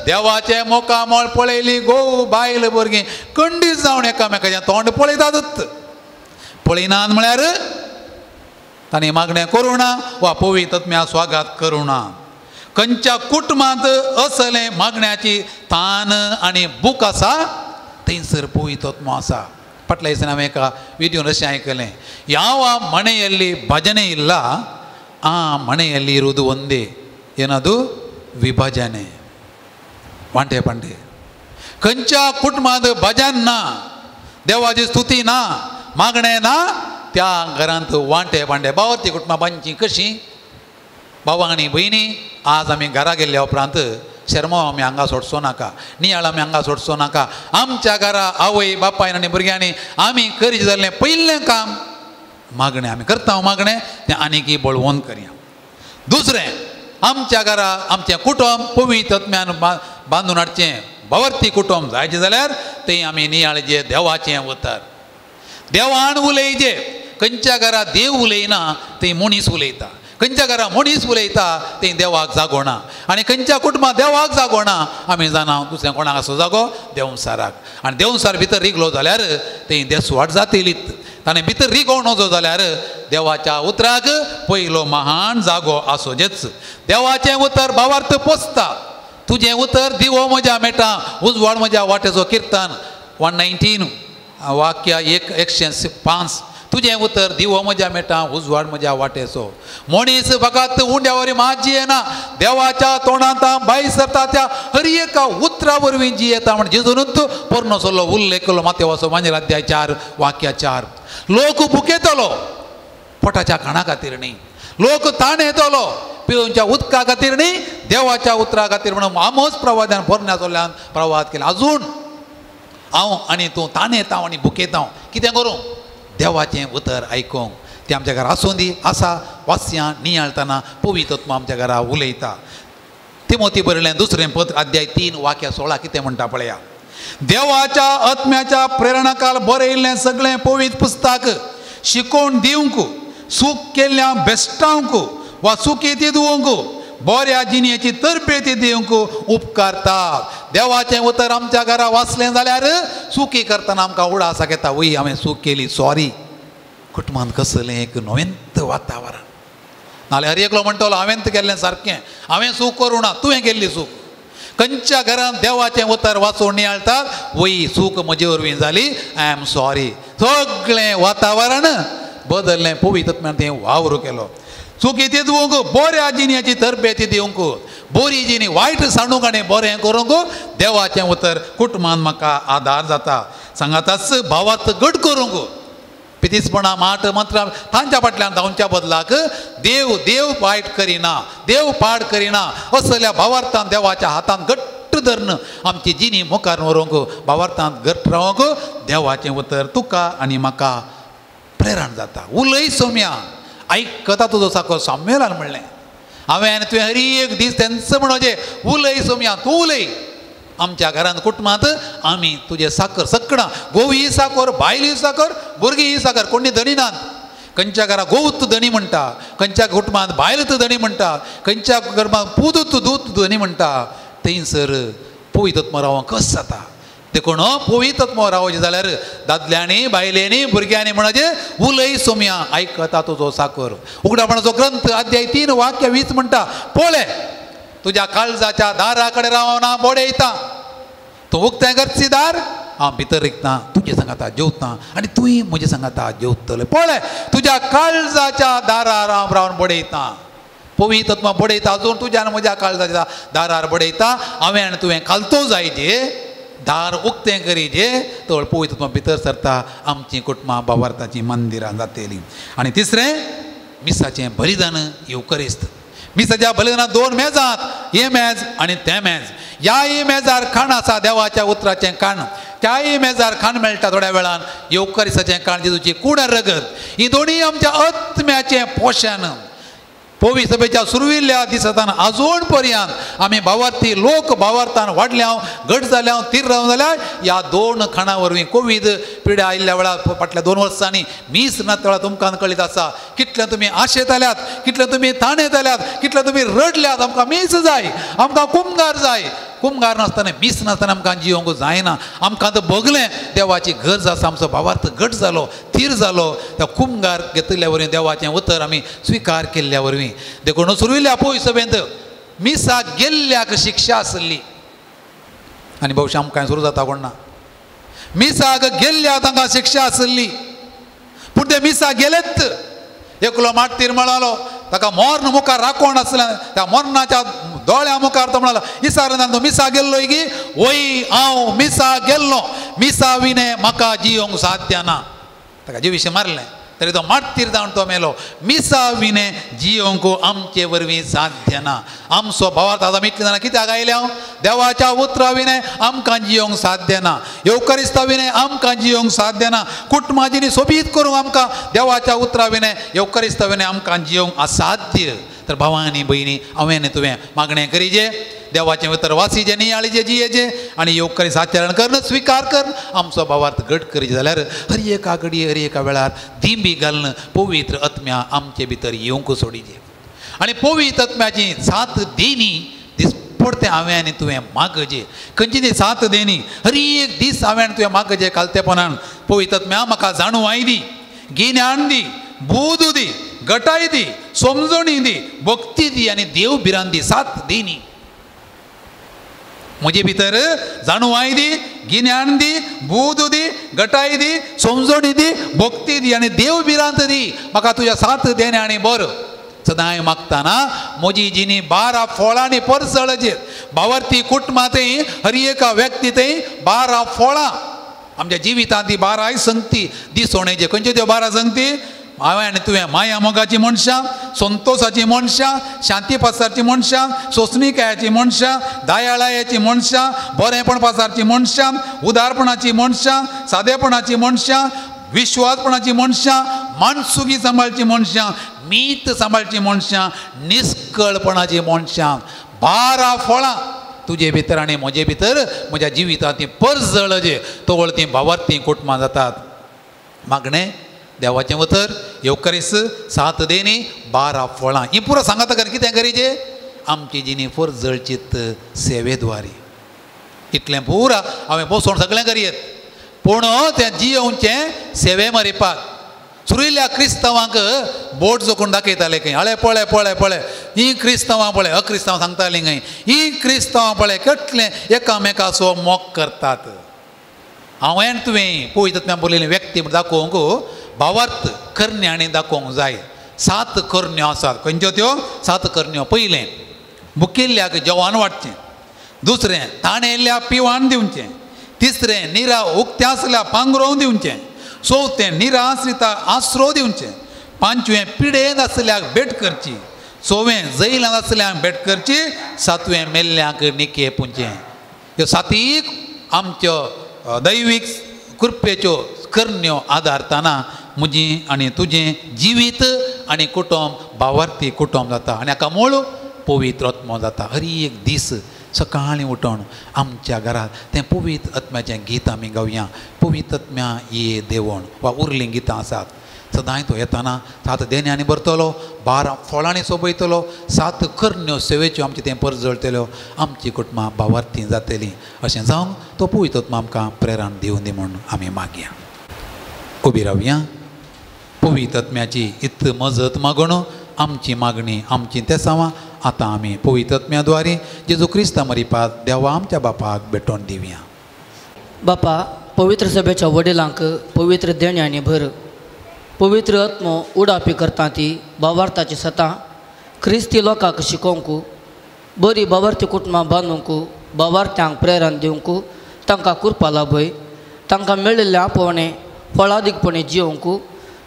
देवाचें मुखामळ पळयली घोव बायल भुरगीं खंडीत जावन एकामेकाचें तोंड पळयतातच. पळयनात म्हळ्यार तांणी मागणें करूं ना वा पवित्र आत्म्या स्वागत करूं ना. खंयच्या कुटुंबांत असलें मागण्याची तान आनी भूक आसा थंयसर पवित्र आत्मो आसा. फाटल्या दिसांनी हांवें एका विडियोन अशें आयकलें, ಯಾವ ಮನೆಯಲ್ಲಿ ಭಜನೆ ಇಲ್ಲ ಆ ಮನೆಯಲ್ಲಿ ಇರುವುದು ಒಂದೇ, ಏನದು ವಿಭಜನೆ. वांटे पांटे. खंयच्या कुटुंबांत भजन ना, देवाची स्तुती ना, मागणें ना, त्या घरांत वांटे पांटे. बावरती कुटुंबां बांदचीं कशीं? बाबा आनी भयणी आज आमी घरा गेल्ल्या उपरांत शर्मा आमी हांगा सोडचो नाका, नियाळ आमी हांगा सोडचो नाका. आमच्या घरा आवय बापायन आनी भुरग्यांनी आमी करीत जाल्लें पयलें काम मागणें आमी करता मागणें तें आनीकय बळवंत करया. दुसरें आमच्या घरा आमचें कुटुंब पवित्र आत्म्यान बांदून हाडचें भावार्थी कुटुंब जायचें जाल्यार तें आमी नियाळचें देवाचें उतर. देवान उलयचें. खंयच्या घरा देव उलयना थंय मनीस उलयता, खंयच्या घरा मनीस उलयता थंय देवाक जागोना, आनी खंयच्या कुटुंबांत देवाक जागोना आमी जाणा दुसऱ्या कोणाक आसो जागो देवसाराक. आनी देवसार भितर रिगलो जाल्यार थंय देसवाट जातलीत. ताणें भितर रिगोवणो जो जाल्यार देवाच्या उतराक पयलो महान जागो आसोचेच. देवाचें उतर भावार्थ पोसता. तुजें उतर दिवो म्हज्या मेटा उजवाड म्हज्या वाटेचो. किर्तन 119 वाक्य 105. तुजें उतर दिवो म्हज्या मेटा उजवाड म्हज्या वाटेचो. मनीस फकत उंड्या वरी मात जियेना, देवाच्या तोंडांत भायर सरता त्या हर एका उतरा वरवीं जियेता म्हण जेजूनच पोरणो सल्लो उल्लेख केलो मातेवाचो मांजेर अध्याय 4 वाक्य 4. लोक भुकेतलो पोटाच्या खाणा खातीर न्ही, लोक ताण येतलो पिवच्या उदका खातीर न्ही, देवाच्या उतरा खातीर म्हणून आमोस प्रवादान पोरण्या सल्ल्यान प्रवाद केला. अजून हांव आनी तूं ताण येता आनी भुकेता, कितें करूं? देवाचें उतर आयकूंक. तें आमच्या घरा आसूं दी, आसा वास्यां नियाळतना पवित्र आत्मा आमच्या घरा उलयता. तिमोती बरयलें दुसरें पत्र अध्याय 3 वाक्य 16 कितें म्हणटा पळया. देवाच्या आत्म्याच्या प्रेरणाकाल बरयल्लें सगळें पवित्र पुस्तक शिकोवन दिवंक, सूख केल्ल्या बेश्टावंक वा सुखी दिवंक, बऱ्या जिणेची तरबेती दिवंक उपकारता. देवाचें उतर आमच्या घरा वाचलें जाल्यार सुखी करतना आमकां उडासाक येता, वय हांवें चूक केली, सॉरी. कुटुंबांत कसलें एक नवेंत वातावरण. नाल्यार हर एकलो म्हणटलो हांवें केल्लें सारकें, हांवें चूक करूं ना, तुवें केल्ली चूक. खंयच्या घरांत देवाचें उतर वाचून नियाळतात, वय चूक म्हजे वरवीं जाली, I am sorry. सगळें वातावरण बदललें. पवित्र आत्म्यान तें वावर केलो. चुकी ती दिवंक, बऱ्या जिणेची तरबेती दिवंक, बरी जिणी वायट सांडूंक आनी बरें करूंक देवाचें उतर कुटुंबान म्हाका आदार जाता. सांगाताच भावार्थ घट करूंक, पितीसपणां माट मंत्रां तांच्या फाटल्यान धांवच्या बदलाक देव देव वायट करिना, देव पाड करिना असल्या भावार्थान देवाच्या हातान घट्ट धरून आमची जिणी मुखार व्हरूंक, भावार्थान घट्ट रावंक देवाचें उतर तुका आनी म्हाका प्रेरण जाता. उलय सोम्या आयकता तुजो साको साम्युएलान म्हणलें. हांवें आनी तुवें हर एक दीस तेंच म्हणोवचें, उलय सोम्या तूं उलय. आमच्या घरांत कुटुंबांत आमी तुजे साकर सकडां, गोव ही साकर, बायल ही साकर, भुरगीं ही साकर, कोणी धणी नात. खंयच्या घरा गोवत धणी म्हणटा, खंयच्या कुटुंबांत बायल धणी म्हणटा, खंयच्या घरांत पूत दूत धणी म्हणटा. थंयसर पवित्र आत्मो रावंक कस जाता. देखून पवित्र आत्मो रावचें जाल्यार दादल्यांनी बायल्यांनी भुरग्यांनी म्हणचें उलय सोम्या आयकता तुजो साकर. उगडापणाचो ग्रंथ अध्याय 3 वाक्य 20 म्हणटा, पळय तुज्या काळजाच्या दारा कडेन रावना बडयता, तूं उक्तें करची दार, हांव भितर रिगता, तुजे सांगाता जेवता आनी तूंय म्हजे सांगाता जेवतलें. पळय तुज्या काळजाच्या दारार हांव रावन बडयता. पवित्र आत्मा बडयता अजून तुज्या आनी म्हज्या काळजाच्या दारार बडयता. हांवें आनी तुवें खालतो जायजे, दार उक्तें करीजे, तर पवित्र आत्मा भितर सरता, आमचीं कुटुंबां भावार्थाचीं मंदिरां जातलीं. आनी तिसरें मिसाचें बलिदान येवकरिस्त. मिसाच्या बलिदानात 2 मेजांत, हें मेज आनी तें मेज. ह्याय मेजार खाण आसा देवाच्या उतराचें खाण, त्याय मेजार खाण मेळटा थोड्या वेळान येवकरिस्ताचें खाण, जेजूची कूड रगत. ही दोनूय आमच्या आत्म्याचें पोशण. पवित्र सभेच्या सुरविल्ल्या दिसांत आजून पर्यंत आमी भावार्थी लोक भावार्थान वाडल्या, घट जाल्या, तीर रावन जाल्यार ह्या 2 खाणां वरवीं कोवीड पिड्या आयिल्ल्या वेळार फाटल्या 2 वर्सांनी मीस नात वेळार तुमकां कळीत आसा कितले तुमी आशेत आल्यात, कितले तुमी ताणेत आल्यात, कितले तुमी रडल्यात. आमकां मीस जाय, आमकां कुमगार जाय. कुमगार नासतना मीस नासतना आमकां जिवंक जायना. आमकां आतां भोगलें देवाची गरज आसा. आमचो भावार्थ घट जालो, थीर जालो त्या कुमगार घेतिल्ल्या वरवीं, देवाचें उतर आमी स्विकार केल्ल्या वरवीं. देखून सुरविल्ल्या पवित्र सभेंत मिसाक गेल्ल्याक शिक्षा आसली आनी भोवशा आमकां सुरू जाता कोण ना. मिसाक गेल्ल्या तांकां शिक्षा आसली, पूण ते मिसाक गेलेच. एकलो माट्टीर म्हणालो, ताका मर्ण मुखार राखोण आसलें, त्या मरणाच्या दोळ्या मुखार तो म्हणालो, इसार तूं मिसा गेल्लो की? वय हांव मिसा गेल्लो, मिसा विणे म्हाका जियोंक साध्य ना. ताका जिविशें मारलें तरी तो माट्टीर जावन तो मेलो. मिसा विणे जियोंक आमचे वरवीं साध्य ना. आमचो भावार्थ आतां इतलीं जाणां कित्याक आयल्या? हांव देवाच्या उतरा विणे आमकां जियोंक साध्य ना, येवकरिस्ता विणे आमकां जियोंक साध्य ना, कुटुंबां सोबीत करूंक आमकां देवाच्या उतरा विणे येवकरिस्ता विणे आमकां जियोंक असाध्य. तर भावांनी भयणी हांवें आनी तुवें मागणें करीजे, देवाचें उतर वासीचें, नियाळीचें, जियेचें आनी येवकरिस्त आचरण करून स्विकार करून आमचो भावार्थ घट करीचे जाल्यार हर एका घडये हर एका वेळार दिंबी घालून पवित्र आत्म्या आमचे भितर येवंक सोडीचे. आनी पवित्र आत्म्याची सात देणी दिसपडतें हांवें आनी तुवें मागचे. खंयची ती सात देणी? हर एक दीस हांवें आनी तुवें मागचे खालतेपणान पवित्र आत्म्या म्हाका जाणवाय दी, गिन्यान दी, बूद दी, गटाय दी, समजणी दी, भक्ती दी आनी देव भिरांत दी. सात देणी म्हजे भितर जाणवाय दी, गिन्यान दी, बूद दी, गटाय दी, समजणी दी, भक्ती दी आनी देव भिरांत दी. म्हाका तुज्या सात देणे आनी बरो सदांय मागताना म्हजी जिणी 12 फळांनी परसळचेर भावार्थी कुटुंबांतय हर एका व्यक्ती थंय 12 फळां आमच्या जिवितांत ती 12 संगती दिसोणेचे. खंयच्यो त्यो 12 संगती? हांवें आनी तुवें माया मोगाची मनशां, संतोसाची मनशां, शांती पासारची मनशां, सोंसणीकायाची मनशां, दयाळायेची मनशां, बरेंपण पासारची मनशां, उदारपणाची मनशां, सादेपणाची मनशां, विश्वासपणाची मनशां, मानसुकी सांबाळची मनशां, मीत सांबाळची मनशां, निस्कळपणाची मनशां. 12 फळां तुजे भितर आनी म्हजे भितर म्हज्या जिवितांत ती परजळ जे तवळ तीं भावार्थी कुटुंबां जातात. मागणें देवाचें उतर येवकारीस 7 देणी 12 फळां ही पुरो सांगता कर कितें करीचे आमची जिणी परजळचीत सेवेद्वारी. इतलें पुरा हांवें बसोवन सगळें करयेत पूण तें जियोवचें सेवे मरिपाक. सुरिल्ल्या क्रिस्तांवांक बोट जोखून दाखयताले खंय, हळे पळय पळय पळय ही क्रिस्तांवां पळय, अक्रिस्तांव सांगतालीं खंय ही क्रिस्तांवां पळय कसलें एकामेकाचो मोग करतात. हांवें तुवें पवित्र बोलिल्ली व्यक्ती दाखोवंक भावार्थ करण्यांनी दाखोवंक जाय. 7 करण्यो आसात. खंयच्यो त्यो 7 करण्यो? पयलें भुकिल्ल्याक जेवण वाडचें, दुसरें ताणेल्ल्या पिवान दिवचें, तिसरें निरा उक्तें आसल्यार पांगरोवन दिवचें, चवथें निराश्रिता आसरो दिवचें, पांचवें पिडेन आसल्याक भेट करची, सवें जैलान आसल्याक भेट करची, सातवें मेल्ल्यांक निके पुंचें. ह्यो सातीक आमच्यो दैवीक कृपेच्यो करण्यो आदारतना म्हजी आनी तुजें जिवीत आनी कुटुंब भावार्थी कुटुंब जाता आनी हाका मूळ पवित्र आत्मो जाता. हर एक दीस सकाळीं उठून आमच्या घरांत तें पवित्र आत्म्याचें गीत आमी गावया. पवित्र आत्म्या ये देवण वा उरलीं गितां आसात. सदांय तो येताना 7 देण्यांनी भरतलो, 12 फळांनी सोबयतलो, 7 करण्यो सेवेच्यो आमचें तें परजळटल्यो, आमची कुटुंबां भावार्थी जातलीं. अशें जावंक तो पवित्र आत्मा आमकां प्रेरण दिवं दी म्हूण आमी मागया. उबी रावया. पवित्र आत्म्याची इत्त मजत मागून आमची मागणी आमची तेसांवां आतां आमी पवित्र आत्म्या द्वारे जेजू क्रिस्ता मरिपात देवा आमच्या बापाक भेटोवन दिवया. बापा पवित्र सभेच्या वडिलांक पवित्र देण्यांनी भर. पवित्र आत्मो उडापी करता ती भावार्थाची सतां क्रिस्ती लोकांक शिकोवंक, बरी भावार्थी कुटुंबां बांदूंक, भावार्थ्यांक प्रेरण दिवंक तांकां कृपा लाभय. तांकां मेळिल्लें आपोवणें फळादीकपणे जियोवंक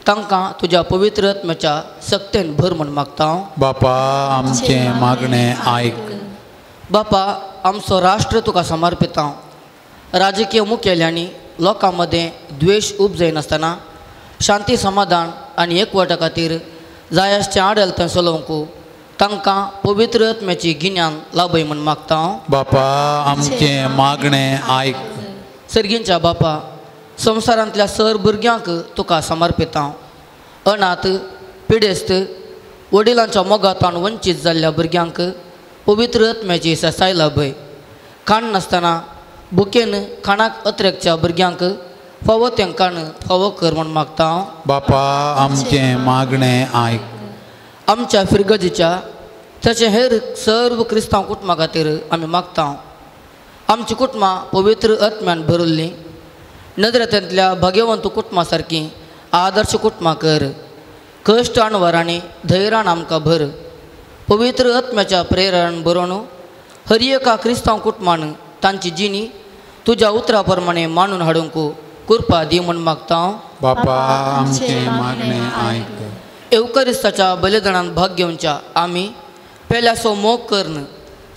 तांकां तुज्या पवित्र आत्म्याच्या सक्तेन भर म्हूण मागता हांव. बापा आमचें मागणें आयक. बापा आमचो राष्ट्र तुका समर्पिता. राजकीय मुखेल्यांनी लोकां मदें द्वेश उपजयनासतना शांती समाधान आनी एकवटा खातीर जाय आसचें आडलतें चलोवंक तांकां पवित्र आत्म्याची गिन्यान लाभय म्हूण मागता हांव. बापा आमचें मागणें आयक. सर्गींच्या बापा संवसारांतल्या सर भुरग्यांक तुका समर्पिता. अनाथ पिडेस्त वडिलांच्या मोगातान वंचीत जाल्ल्या भुरग्यांक पवित्र आत्म्याची ससाय लाभय. खाण नासतना भुकेन खाणाक अत्रेकच्या भुरग्यांक फावो तें खाण फावो कर म्हूण मागता हांव. बापा आमचें मागणें आयक. आमच्या फिरगजीच्या तशें हेर सर्व क्रिस्तांव कुटुंबा खातीर आमी मागता. आमची कुटुंबां पवित्र आत्म्यान भरिल्लीं नजरेंतल्या भाग्यवंत कुटुंबा सारकीं आदर्श कुटुंबां कर. कश्ट अणवरांनी धैर्यान आमकां भर. पवित्र आत्म्याच्या प्रेरण बरोवन हर एका क्रिस्तांव कुटुंबान तांची जिणी तुज्या उतरा प्रमाणे मांडून हाडूंक कृपा दी म्हूण मागता हांव. बापा आमचें मागणें आयक. येवकरिस्ताच्या बलिदानान भाग घेवच्या आमी पेल्याचो मोग करून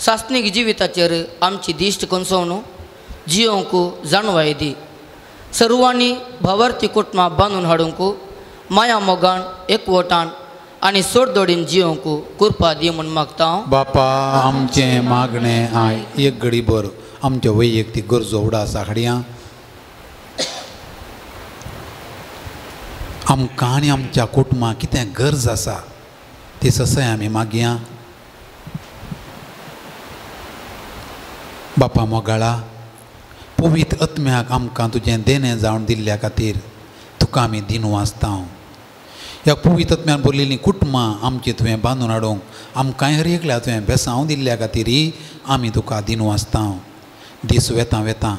सासणीक जिविताचेर आमची दिश्ट कोनसोवन जियोवंक जाणवाय दी. सर्वांनी भावार्थी कुटुंबां बांदून हाडूंक माया मोगान एकवटान आनी सोडदोडीन जियोवंक कृपा दी म्हूण मागता हांव. बापा आमचें मागणें आयक. एक घडी भर आमच्यो वैयक्तीक गरजो उडास हाडया. आमकां आनी आमच्या कुटुंबाक कितें गरज आसा ती ससाय आमी मागया. बापा मोगाळा पवित्र आत्म्याक आमकां तुजें देणें जावन दिल्ल्या खातीर तुका आमी दिनू आसता. ह्या पवित्र आत्म्यान भरलेलीं कुटुंबां आमची तुवें बांदून हाडूंक आमकांय हर एकल्या तुवें बेसांव दिल्ल्या खातीर आमी तुका दिनू आसता. दीस वेता वेता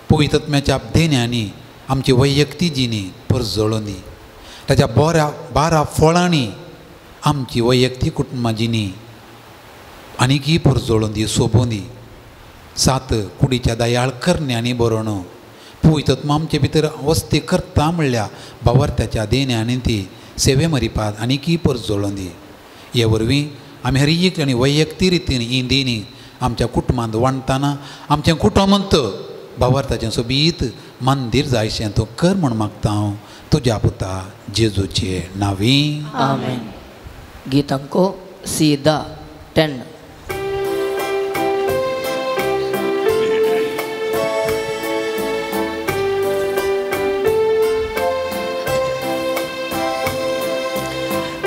पवित्र आत्म्याच्या देण्यांनी आमची वैयक्तीक जिणी परजळून दी. ताच्या बऱ्या 12 फळांनी आमची वैयक्तीक कुटुंबां जिणी आनीकय परजळून दी, सोबून दी. 7 कुडीच्या दयाळ करण्यांनी बरोवन पवित्र आत्मा आमचे भितर वस्ती करता म्हणल्यार भावार्थ्याच्या देण्यांनी ती सेवे मरिपात आनीकय परजळून दी. हे वरवीं आमी हर एक आनी वैयक्तीक रितीन ही देणी आमच्या कुटुंबांत वांटतना आमचें कुटुंब भावार्थाचें सोबीत मंदीर जायशें तूं कर म्हूण मागता हांव. तुज्या पुता जेजूचे नांवी आमेन. गीतांको सीदा 10.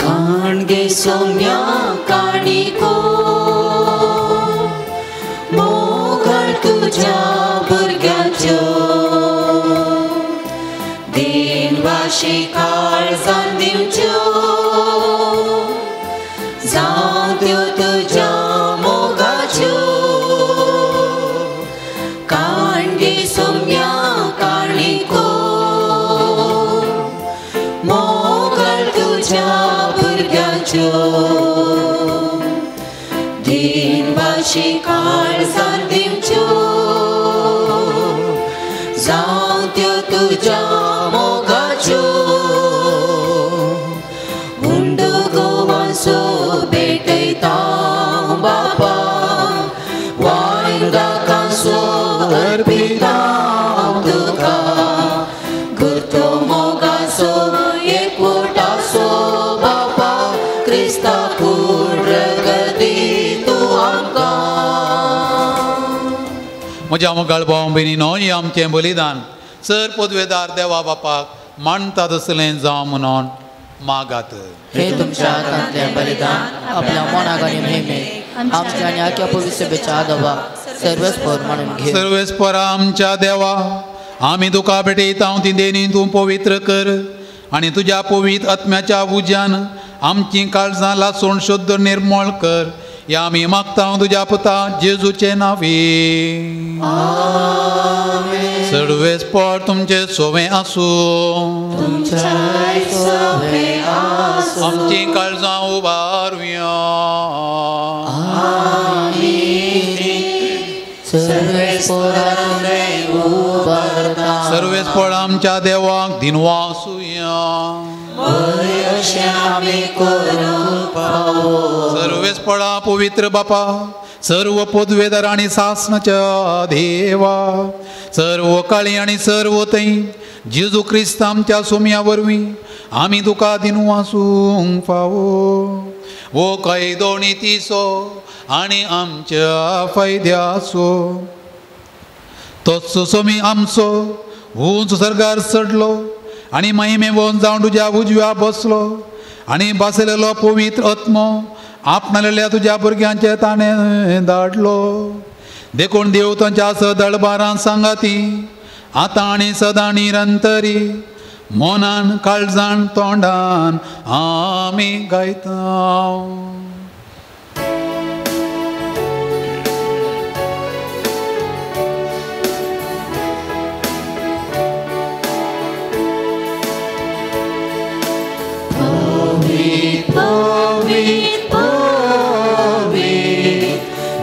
काणगे सोम्या काणिको मोगळ तुज्या भुरग्याच्यो दिनवाशी काळजान दिवच्यो जावं त्यो तुज्या मोगाच्यो. काणगे सोम्या काणिको मोगळ तुज्या भुरग्याच्यो दिनवाशी काळजान दिवच्यो जावं त्यो तुज्या मोगाच्यो. उंडो गोवांसो भेटयता बापा वायदाकांसो अर्पिता तुका गुर्तो मोगासो एकवटासो बापा क्रिस्ता कूड रगती तूं आमकां. म्हज्या मोगाळ भाव भयणीनो, हें आमचें बलिदान सर पदवेदार देवा बापाक मानता तसलें जावं म्हणून मागात. हे तुमच्या हातांतलें बलिदान आपल्या मनाक आनी महिमेक आमच्या आनी आख्या पवित्र आदोबा सर्वेस्पर मानून घे. सर्वेस्परा आमच्या देवा, आमी तुका भेटयता ती देणी तूं पवित्र कर आनी तुज्या पवित्र आत्म्याच्या उज्यान आमचीं काळजां लासून शुद्ध निर्मळ कर. या आमी मागता तुज्या पुता जेजूचे नांवी. सर्वेस्पर तुमचे सोवे आसूं. आमचीं काळजां उबारुया. सर्वेस्पर आमच्या देवाक दिनवासुया. सर्वेस्परा पवित्र बापा, सर्व पदवेदार आनी सासनाच्या देवा, सर्व काळी आनी सर्व थंय जेजू क्रिस्त आमच्या सोम्या वरवीं आमी तुका दिनवासूंक फावो. वो कायदो नितीचो आनी आमच्या फायद्याचो तोच सोमी आमचो उंच सर्गार चडलो आनी महिमे वोन जावन तुज्या उजव्या बसलो आनी बसलेलो पवित्र आत्मो आपणालेल्या तुज्या भुरग्यांचे ताणें धाडलो. देखून देव तांच्या सदळबारान सांगाती आतां आनी सदां निरंतरी मोनान काळजान तोंडान आमी गायता.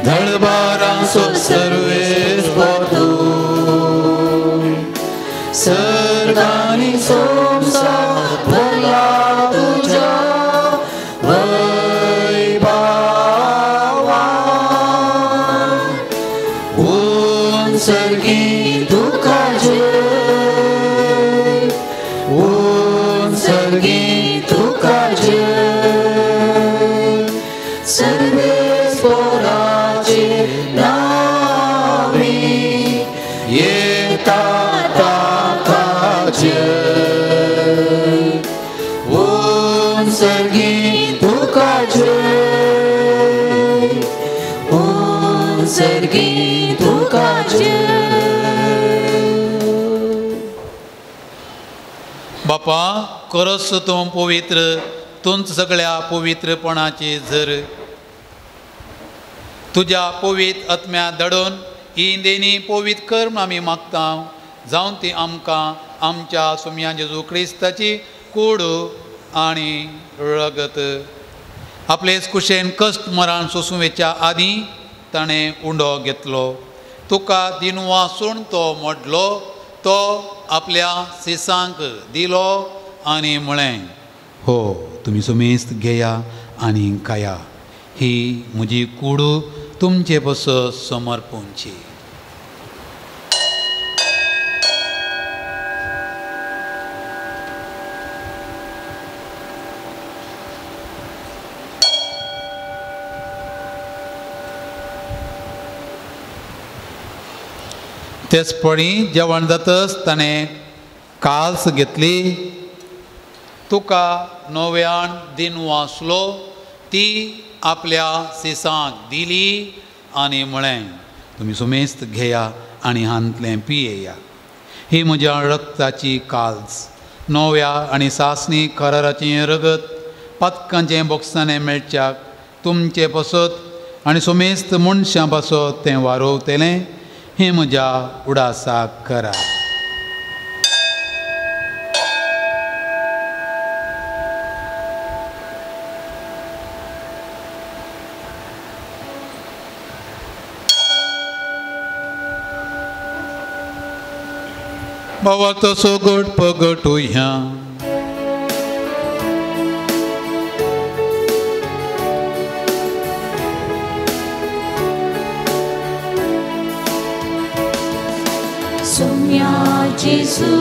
धळबारांचो सर्वेस्पर तूं सर्गांनी संवसार भरला तुज्या वैभवान. उंच सर्गी तुका जय, उंच सर्गी तुका जय. सर्वेस्पराचे नांवी येता ताका जय. उंच सर्गी तुका जय, उंच सर्गी तुका जय. बापा करस तूं पवित्र तुंच सगळ्या पवित्रपणाची झर तुज्या पवित्र आत्म्या दडून ही देणी पवित्र कर म्हूण आमी मागता. जावन ती आमकां आमच्या सोम्या जेजू क्रिस्ताची कूड आनी रगत आपलेच कुशेन कश्ट मरण सोसूं वेच्या आदीं ताणें उंडो घेतलो. तुका दिनवासून तो मोडलो, तो आपल्या सिसांक दिलो आनी म्हळें, हो तुमी सुमेस्त घेया आनी खाया, ही म्हजी कूड तुमचे पसत समर्पूंची. तेच पळी जेवण जातच ताणें काल्स घेतली, तुका नव्यान दिन वाचलो, ती आपल्या सिसांक दिली आनी म्हळें, तुमी सुमेस्त घेया आनी हांतलें पियेया. ही म्हज्या रक्ताची काल्स, नव्या आनी सासणी कराराचें रगत, पातकांचें बोक्साणें मेळच्याक तुमचे पासत आनी सुमेस्त मनशां पासत तें वारोवतलें. हें म्हज्या उडासाक करा. बाबा तसो गट पगटुया. सुम्या जेजू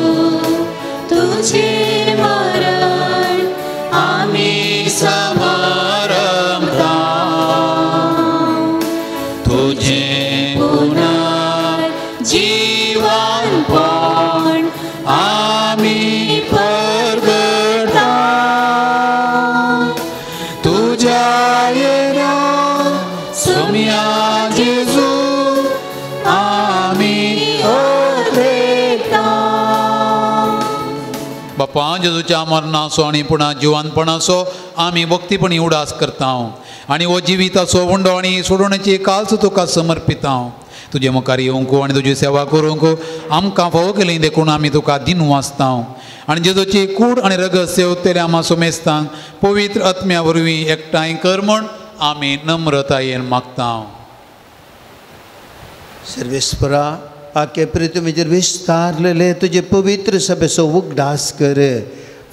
तुझे मरण आमी समारंभता, तुझे पुनर्जीवनपण आमी परगटा, तुझ्या येण्या सुम्या जेजू आमी. बापा, जेजूच्या मरणाचो आनी पुणा जिवानपणाचो आमी भक्तीपणी उडास करता आनी हो जिविताचो उंडो आनी सोडोवण्याची काल्स तुका समर्पिता. तुजे मुखार येवंक आनी तुजी सेवा करूंक आमकां फावो केली देखून आमी तुका दिन वाचता. आनी जेजूची कूड आनी रगत सेवतल्या आमा सुमेस्तांक पवित्र आत्म्या वरवीं एकठांय कर म्हूण आमी नम्रतायेन मागता. सर्वेस्परा, आखे पृथ्वीचेर विस्तारलेले तुजे पवित्र सभेचो उगडास कर.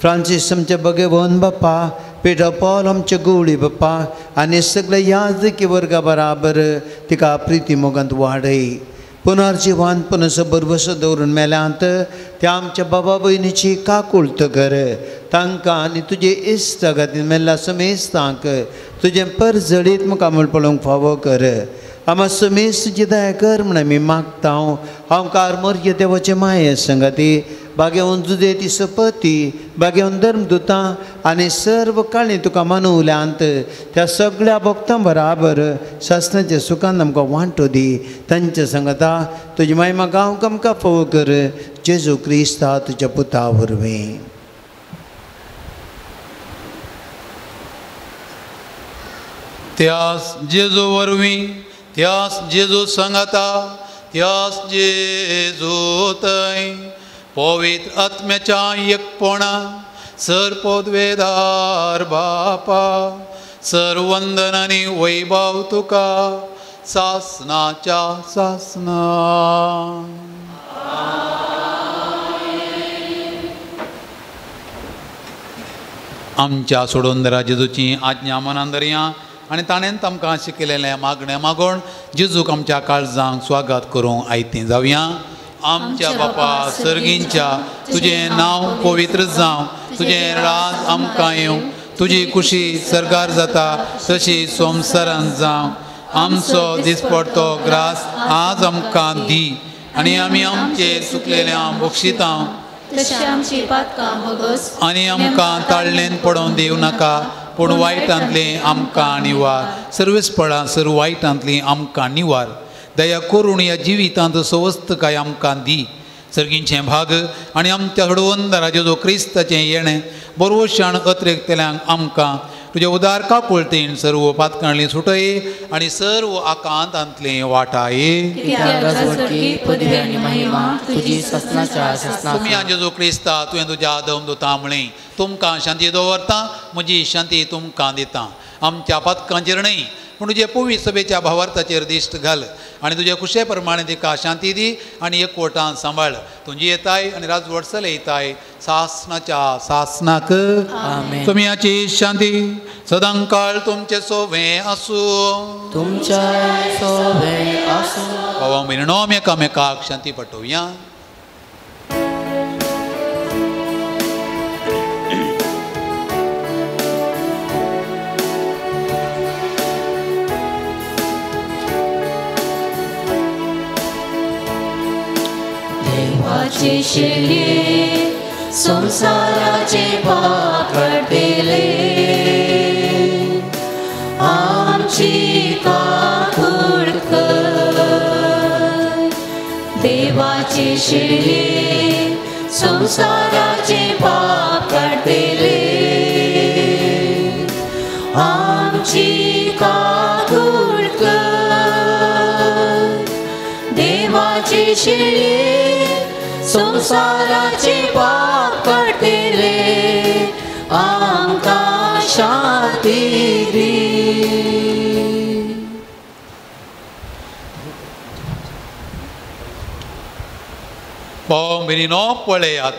फ्रांसीस आमचे भगवान बापा, पेटर पॉल आमचे गवळी बापा आनी सगळे याजकी वर्गा बराबर तिका प्रिती मोगांत वाडय. पुनर्जिवान पुनस बरवसो दवरून मेल्यांत त्या आमच्या बाबा भयणीची काकुळत कर. तांकां आनी तुजे इश्ट खातीर मेल्ल्या समेस्तांक तुजें परजळीत मुखामळ पळोवंक फावो कर. आमा समेस्त तुजी दया कर म्हण आमी मागता. हांव कारमर्य देवाचे माये संगाती बागेवन जुदे ती सपती बागेवन धर्मदुतां आनी सर्व काळी तुका मनवल्यांत त्या सगळ्या भक्तां बराबर शासनाच्या सुखान आमकां वांटो दी. तांच्या संगता तुजी मायमा गांवक आमकां फावो कर. जेजू क्रिस्ता तुज्या पुता वरवीं. त्यास जेजू वरवीं, त्यास जेजू संगता, त्यास जेजू थंय पवित्र आत्म्याच्या एकपणा सर पदवेदार बापा, सर वंदन आनी वैभव तुका सासनाच्या सासना. आमच्या सोडोंदरा जेजूची आज्ञा मनान धरया आनी ताणें आमकां शिकयलेलें मागणें मागून जेजूक आमच्या काळजांक स्वागत करूंक आयतें जावया. आमच्या बापा सर्गींच्या, तुजें नांव पवित्र जावं, तुजें राज आमकां येवं, तुजी खुशी सर्गार जाता तशी संवसारांत जावं. आमचो दिसपडतो ग्रास आज आमकां दी आनी आमी आमचे चुकलेल्या बक्षिता आनी आमकां ताळ्ळेन पडोवन दिवं नाका, पूण वायटांतलें आमकां निवार. सर्वेस्पळां सर्व वायटांतलीं आमकां निवार. दया करून ह्या जिवितांत सवस्तकाय आमकां दी. सर्गींचें भाग आनी आमच्या हडवंदरा जेजू क्रिस्ताचें येणें बरोवशाण अत्रेकतल्यांक आमकां तुज्या उदार काकुळतेन सर्व पातकांतलीं सुटये आनी सर्व आकांतांतलें वाटाये. तुमी जेजू क्रिस्ता तुवें तुज्या आदम दुता म्हळें, तुमकां शांती दवरता, म्हजी शांती तुमकां दिता. आमच्या पातकांचेर न्हय पूण तुजे पवित्र सभेच्या भावार्थाचेर दिश्ट घाल आनी तुजे खुशे प्रमाणे तिका शांती दी आनी एकवटान सांबाळ. तुजी येताय आनी राजवट चलयताय सासनाच्या सासनाक. तुमची शांती सदांकाळ तुमचे सोवे आसूं. तुमच्या सोवे आसूं. बाबा भयणीनो, एकामेकाक शांती पटोवया. देवाची शिळये संवसाराचे पाप काडटले आमची काकूट कर. देवाची शिळये संवसाराचे पाप काडटले आमची काकूट कर. देवाची शिळये संवसाराचे पाप काडटले आमकां शांती दी. भाव भयणीनो पळयात,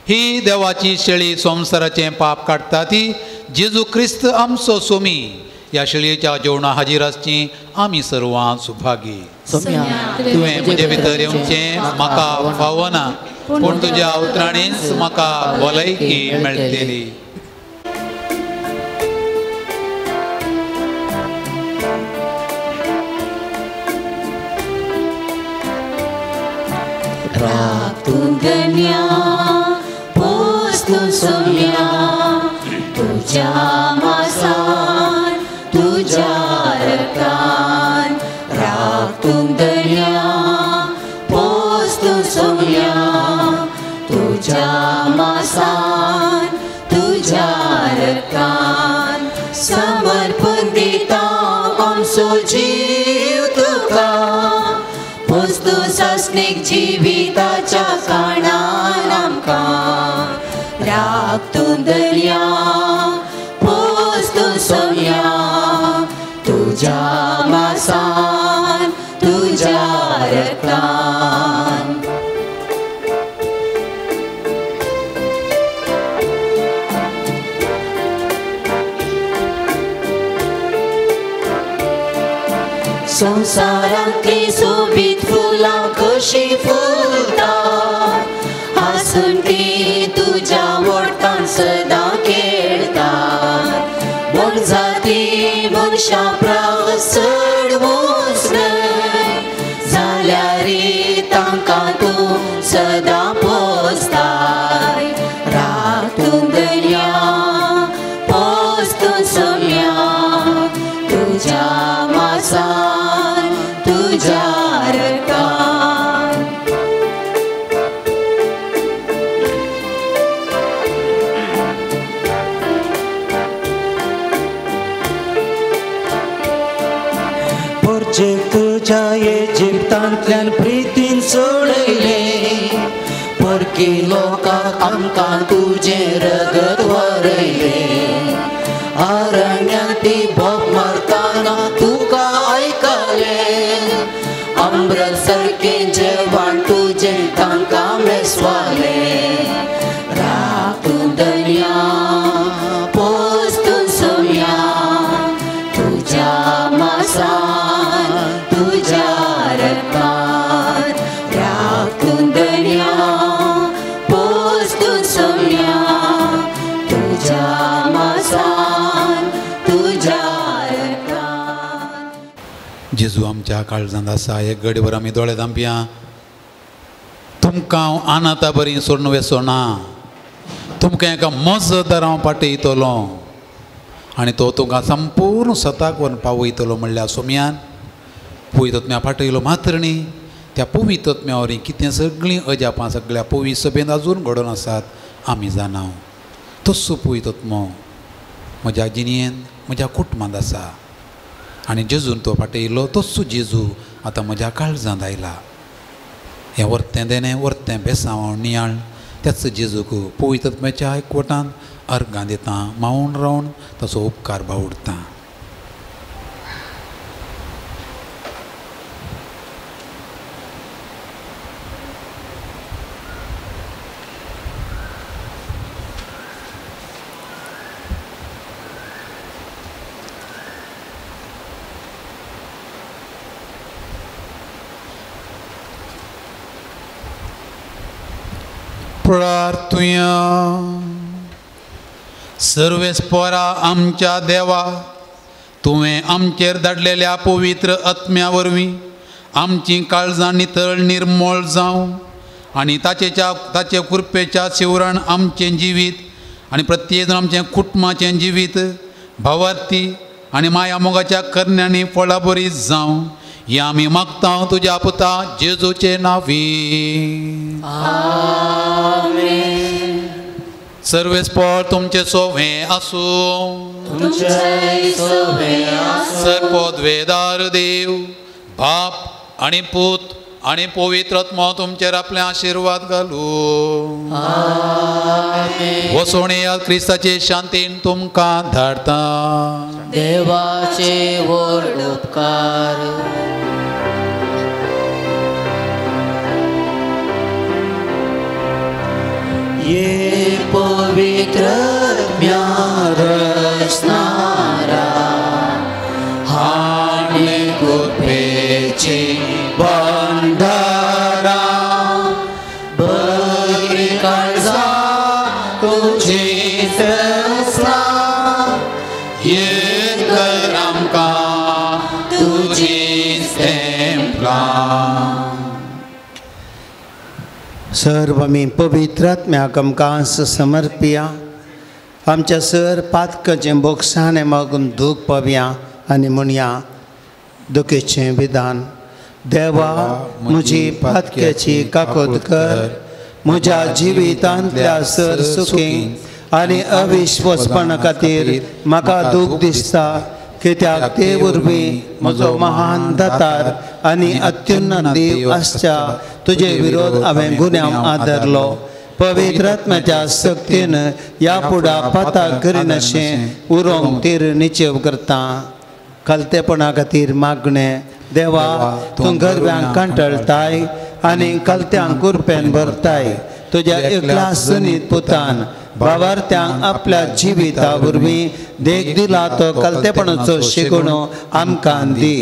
ही देवाची शेळी संवसाराचें पाप काडटा ती जेजू क्रिस्त आमचो सोमी. ह्या शेळयेच्या जेवणा हाजीर आसची आमी सर्वां सुभागी. तुवें म्हजे भितर येवचें म्हाका फावना, पूण तुज्या उतरांनीच म्हाका भलायकी मेळटली. राख तूं धन्या पोस तूं सोम्या तुज्या मासान तुज्या रक्तान. राख तूं धन्या पोस तूं सोम्या तुज्या मासान तुज्या रक्तान. समर्पण दिता आमचो जीव तुका पोस तूं सासणीक जिविताच्या कारणान आमकां. राख तूं दर्या पोस तूं सोम्या तुज्या मासान तुज्या रक्तान. संवसारांतली सोबीत फुलां कशीं फुलता हांसून ती तुज्या वोडटान सदां खेळटा. मोनजाती मनशां प्रास चड ऊंच न्हय जाल्यार तांकां तूं सदां पोसताय. राख तूं दर्या पोस तूं सोम्या तुज्या मासान तुज्या रक्तान. पोरचेक तुज्या इजिप्तांतल्यान प्रितीन सोडयले परकी लोकांक आमकां तुजें रगत वरयलें. अरण्यांत ती बोब मारतना तुका आयकलें अमृत सारकें जेवण तुजें तांकां मेसवालें. राख तूं दर्या पोस तूं सोम्या तुज्या मासान तुज्या रक्तान. राख तूं दर्या पोस तूं सोम्या तुज्या मासान तुज्या रक्तान. जेजू आमच्या काळजांत आसा. एक घडीभर आमी दोळे धांपया. तुमकां हांव अनाथा बरी सोडून वेसो ना, तुमकां एका मजदार हांव पाटयतलो आनी तो तुमकां संपूर्ण सताक व्हरून पावयतलो. म्हणल्यार सोम्यान पवित्र पाटयलो मात्र न्ही, त्या पवित्र आत्म्या वरवीं कितें सगळीं अजापां सगळ्या पवित्र सभेंत अजून घडोवन आसात आमी जाणा. तस्सो पवित्र आत्मो म्हज्या जिणेंत म्हज्या कुटुंबांत आसा आनी जेजून तो पाटयलो तस्सो जेजू आतां म्हज्या काळजांत आयला. हें वर्तें देणें वर्तें बेसांव नियाळ त्याच जेजूक पवित्र आत्म्याच्या एकवटान अर्गां दिता, मावून रावन ताचो उपकार बावडटा. प्रार्थुया. सर्वेस्पोरा आमच्या देवा, तुवें आमचेर धाडलेल्या पवित्र आत्म्या वरवीं आमचीं काळजां नितळ निर्मळ जावं आनी ताचे कृपेच्या शिवरान आमचें जिवीत आनी प्रत्येक जण आमचें कुटुंबाचें जिवीत भावार्थी आनी माया मोगाच्या करण्यांनी फळाबरी जावं हें आमी मागता तुज्या पुता जेजूचे नांवी. आमेन. सर्वेस्पोर तुमचे सोवे आसूं. सर्वोद्वेदार देव बाप आनी पूत आनी पवित्र आत्मो तुमचेर आपले आशिर्वाद घालूं. वसोण येयात क्रिस्ताचे शांतीन तुमकां धाडता. देवाचे व्हड उपकार. ये पवित्र रचनारा हाणे कृपेची भंडारा बरी काळजा तुझी रचना ये कर आमकां तुजी तेंपलां. सर्व आमी पवित्र आत्म्याक आमकां समर्पिया. आमच्या सर पातकाचें बोगसाणें मागून दूख पावया आनी म्हणया दुखेचें विधान. देवा म्हजी पातक्याची काकोत कर, म्हज्या जिवितांतल्या सर सुखी आनी अविश्वासपणा खातीर म्हाका दूख दिसता, कित्याक ते वरवीं म्हजो महान दातार आनी अत्युन्नत देव आसच्या तुजे विरोध हांवें गुन्यांव आदारलो. पवित्र आत्म्याच्या सक्तीन ह्या फुडा पाताक करिनाशें उरोंक तीर निचेव करता. कलतेपणा खातीर मागणें. देवा तूं गरब्यांक कंटाळटाय आनी कलत्यांक कुरपेन भरताय. तुज्या एकल्या सनीत पुतान बाबार्थ्यांक आपल्या जिविता वरवीं देख दिला तो कलतेपणाचो शिकवणो आमकां दी.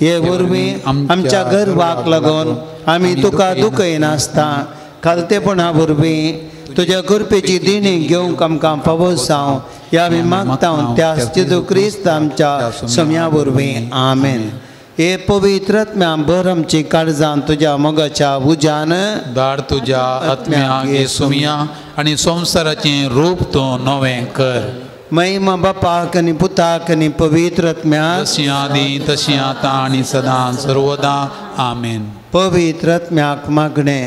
हे वरवीं आमच्या गर्वाक लागून आमी तुका दुखयनासता कलतेपणा वरवीं तुज्या कृपेची देणी घेवंक आमकां फावो जावं ह्या आमी मागता त्या जेजू क्रिस्त आमच्या सम्या वरवीं. आमेन. हे पवित्र आत्म्या भर आमची काळजान तुज्या मोगाच्या उज्यान धाड तुज्या आत्म्याक हे सुमया आनी संवसाराचें रूप तूं नवें कर. महिमा बापाक आनी पुताक आनी पवित्र आत्म्याक जशी आदी तशी आतां आनी सदां सर्वदा. आमेन. पवित्र आत्म्याक मागणें.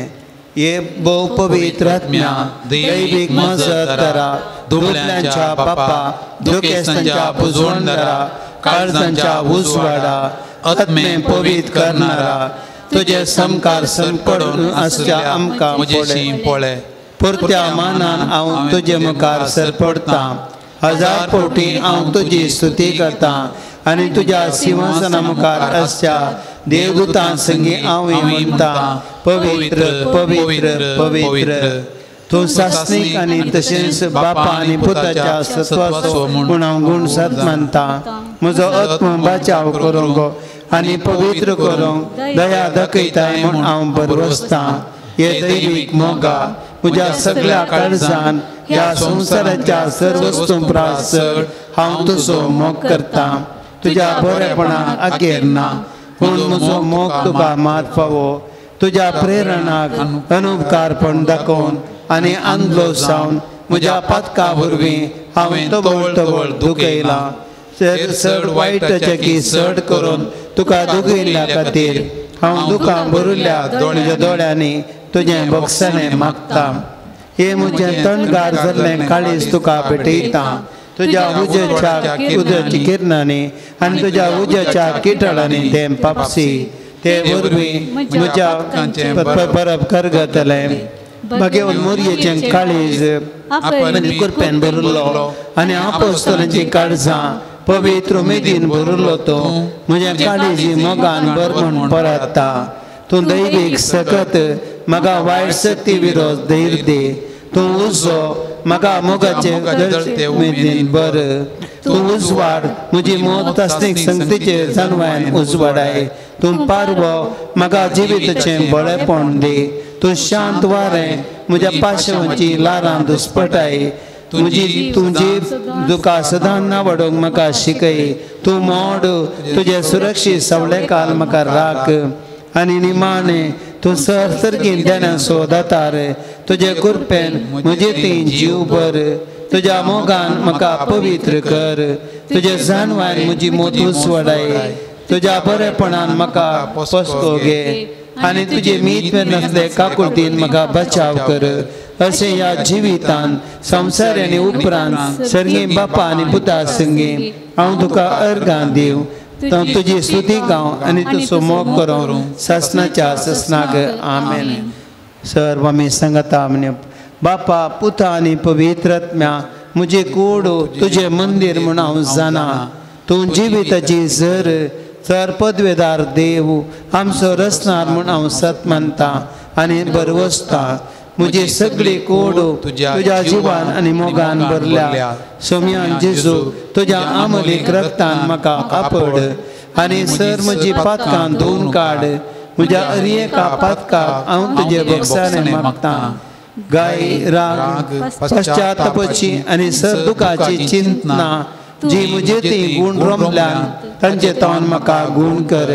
हे भोव पवित्र आत्म्या दैवीक मजतरा दुबल्यांच्या बापा दुखेस्तांच्या पुजवणदारा काळजांच्या उजवाडा आत्मे पवित्र करणारा तुजे समकार सरपडून आसच्या आमकां पळय. पुरत्या मानान हांव तुजे मुखार सरपडटा. हजार कोटी हांव तुजी स्तुती करता आनी तुज्या सिंहासना मुखार आसच्या देवदूतां संगी हांव म्हणटा पवित्र पवित्र पवित्र. तूं सासणीक आनी तशेंच बापा आनी पुताच्या सत्वाचो म्हूण हांव गूण सत मानता. म्हजो आत्मो बचाव करूंक आनी पवित्र करूंक दया दाखयताय म्हूण हांव भरवसतां. हे दैवीक मोगा म्हज्या सगळ्या काळजान ह्या संवसाराच्या सर्वस्तूं प्रास चड हांव तुजो मोग करता. तुज्या बरेपणाक आगेर ना पूण म्हजो मोग तुका मात फावो. तुज्या प्रेरणाक अनुपकारपण दाखोवन आनी आंदलो जावन म्हज्या पातका वरवीं हांवें तवळ तवळ दुखयलां. चड वायटाचें की चड करून तुका दुखयल्ल्या खातीर हांव दुकां भरिल्ल्या म्हज्या दोळ्यांनी तुजें बोगसणें मागता. हे म्हजें तणगार जाल्लें काळीज तुका भेटयता. तुज्या उज्याच्या उज्याच्या किरणांनी आनी तुज्या उज्याच्या किटळांनी तें पापसी. ते वरवीं म्हज्या परब करगतलें. मागीर मोरयेचें काळीज कुरपेन भरिल्लो आनी आपोस्तलांची काळजां पवित्र उमेदीन भरिल्लो तो म्हज्या काळीजी मोगान भर म्हूण परतता. तूं दैवीक सकत म्हाका वायट शक्ती विरोध धैर्य दी. तूं उजो म्हाका मोगाचे उमेदीन भर. तूं उजवाड म्हजी मोत तासणीक संगतीचे जानवायन उजवाडाय. तूं पारवो म्हाका जिविताचें बळेपण दी. तूं शांत वारें म्हज्या पाशवांची लारां दुस्पटाय. तुजी तुजी तुका सदां ना वडोवंक म्हाका शिकय. तूं मोड तुजें सुरक्षीत सवळे काल म्हाका राख आनी निमाणें तूं सर सर्गीन देण्याचो दातार तुजे कृपेन म्हजे ती जीव भर तुज्या मोगान म्हाका पवित्र कर तुजे जाणवायन म्हजी मोतूस वडाय तुज्या बरेपणान म्हाका पोसको घे आनी तुजे मीत नासले काकुळतीन म्हाका बचाव कर अशें ह्या जिवितान संवसार आनी उपरांत सर्गी बापा आनी पुता संगी हांव तुका अर्गां दिवं तुजी स्तुती गाव आनी तुजो मोग करूं सासणाच्या सासणाक आमेन. सर्व आमी सांगता म्हणे बापा पुता आनी पवित्र आत्म्या म्हजे कूड तुजें मंदीर म्हूण हांव जाणा तूं जिविताची जर सर पदवेदार देव आमचो रचणार म्हूण हांव सत मानता आनी बरवसता म्हजी सगळी कूड तुज्या जिवान आनी मोगान भरल्या. सोम्यान जेजू तुज्या आमलीक रक्तान म्हाका आपड आनी सर म्हजी पातकां धुवन काड म्हज्या अरयेका पातकाक हांव तुजे बोगसाणे मागता. गाय राग पश्चातापाची आनी सर दुखाची चिंतना जी म्हजे ती गूण रमल्यान तांचे तावन म्हाका गूण कर.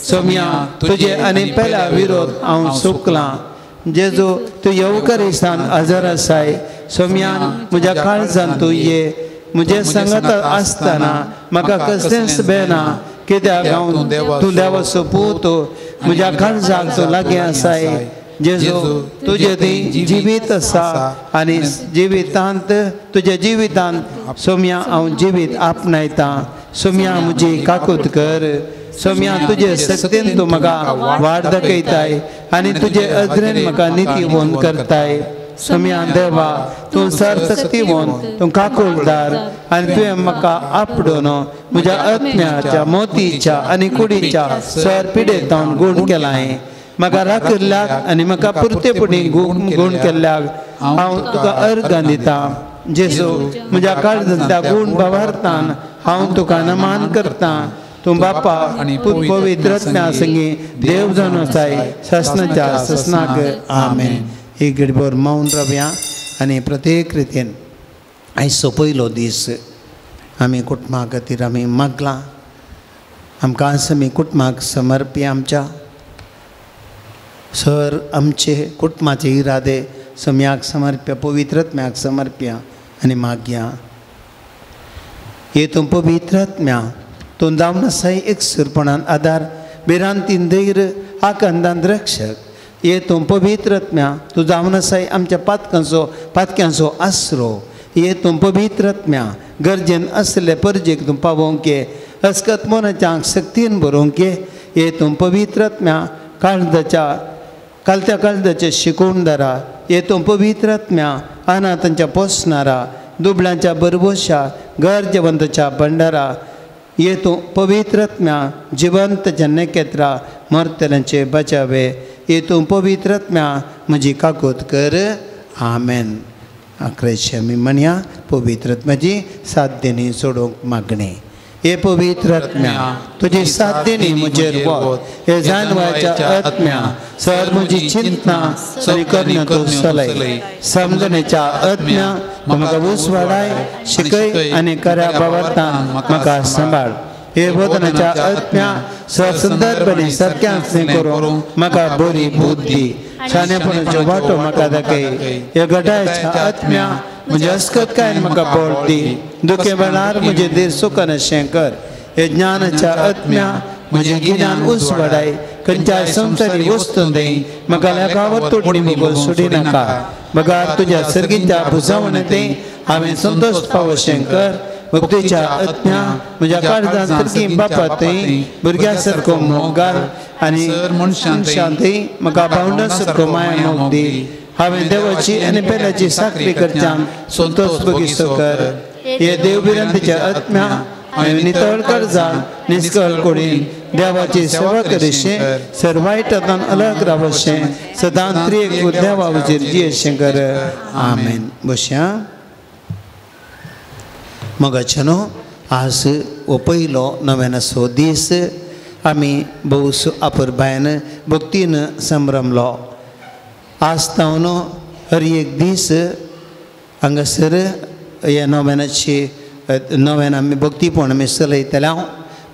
सोम्या तुजे आनी पेल्या विरोध हांव चुकलां. जेजू तूं येवकरिसान हजर आसाय. सोम्यान म्हज्या काळजान तूं ये म्हजें सांगत आसतना म्हाका कसलेंच बेना कित्याक हांव तूं देवाचो पूत म्हज्या काळजाक तूं लागीं आसाय. जेजू तुजें ती जिवीत आसा आनी जिवितांत तुज्या जिवितांत सोम्या हांव जिवीत आपणायता. सोम्या म्हजी काकूत कर. सोम्या तुजे शक्तीन तूं म्हाका वाट दाखयताय आनी तुजे अजरेन म्हाका नितीवंत करताय. सोम्या देवा तूं सरशक्तीवंत तूं काकुळदार आनी तुवें म्हाका आपडून म्हज्या आत्म्याच्या मोतीच्या आनी कुडीच्या सर पिडेतावन गूण केलां. म्हाका राखिल्ल्याक आनी म्हाका पुरतेपणी गूण केल्ल्याक हांव तुका अर्गां दिता. जेजू म्हज्या काळजांतल्या गूण भावार्थान हांव तुका नमान करता. तूं बापा पवित्र आत्म्या संगी देव जावन आसाय सासणाच्या सासणाक आमेन. एक घडभर मौन रावया आनी प्रत्येक रितीन आयचो पयलो दीस आमी कुटुंबा खातीर आमी मागलां. आमकां आमी कुटुंबाक समर्पी आमच्या सर आमचे कुटुंबाचे इरादे सम्याक समर्प्या पवित्र आत्म्याक समर्प्या आनी मागया. हे तूं पवित्र आत्म्या तूं जावन आसाय एकसुरपणान आदार भिरांतीन धैर्य आकांतान रक्षक. हे तूं पवित्र आत्म्या तूं जावन आसाय आमच्या पातक्यांचो आसरो. हे तूं पवित्र आत्म्या गरजेन आसले परजेक तूं पावोवंक ये अस्कत मनाच्या शक्तीन बरोवंक ये. हे तूं पवित्र आत्म्या काळजाच्या कालत्या काळजाचे शिकोवणदारा. हे तूं पवित्र आत्म्या अनाथांच्या पोसणारा दुबळ्यांच्या बरबोशा गरजेवंताच्या भंडारा. ये तूं पवित्र आत्म्या जिवंतच्या नखेत्रा मरतल्यांचे बचावे. ये तूं पवित्र आत्म्या म्हजी काकूत कर. आमेन. आक्रेशे आमी म्हणया पवित्र आत्म्याची साथ देणी सोडोवंक मागणें. हे पवित्र आत्म्या तुजी साथ देणी म्हजेर वत. हे जानवाच्या आत्म्या सर म्हजी चिंतना आनी करण्यो तूं चलय. समजणेच्या आत्म्या म्हाका उसवाडाय शिकय आनी खऱ्या भावार्थान म्हाका सांबाळ. हे बोधनाच्या आत्म्या सर संदर्भांनी सारक्यांचें करूं म्हाका बरी बुद्धी शाणेपणाच्यो वाटो म्हाका दाखय. हे घटायाच्या आत्म्या म्हजे अस्कत काय म्हाका बळ दी. दुखे वेळार म्हजें धीर सुखनशें कर. हे ज्ञानाच्या आत्म्या म्हजें गिन्यान उसवाडाय. खंयच्याय संवसारी वस्तू दी म्हाका लेखावर तोडणी बगर सोडी नाका. बगार तुज्या सर्गीच्या भुजावणे ते हांवें संतोश पावशें कर. भक्तीच्या आत्म्या म्हज्या काळजान सर्गी बापा थंय भुरग्या सारको मोग घाल आनी मनशां थंय म्हाका भावंडा सारको माया मोग दी. हांवें देवाची आनी पेल्याची साकरी करच्यान संतोश बगीचो कर. हे देव भिरांतीच्या आत्म्या हांवें नितळ काळजान निस्कळ कुडीन देवाची सेवा करीशें सर वायटांतल्यान अलग रावशें सदां त्रिएक देवा वजीर जियेशें कर. आमेन. बशया. मगाचे न्हू आज हो पयलो नव्यानाचो दीस आमी भोव आपुरबायन भक्तीन संभ्रमलो. आज तावन हर एक दीस हांगासर ह्या नव्यानाची नव्यान आमी भक्तीपण आमी चलयतले. हांव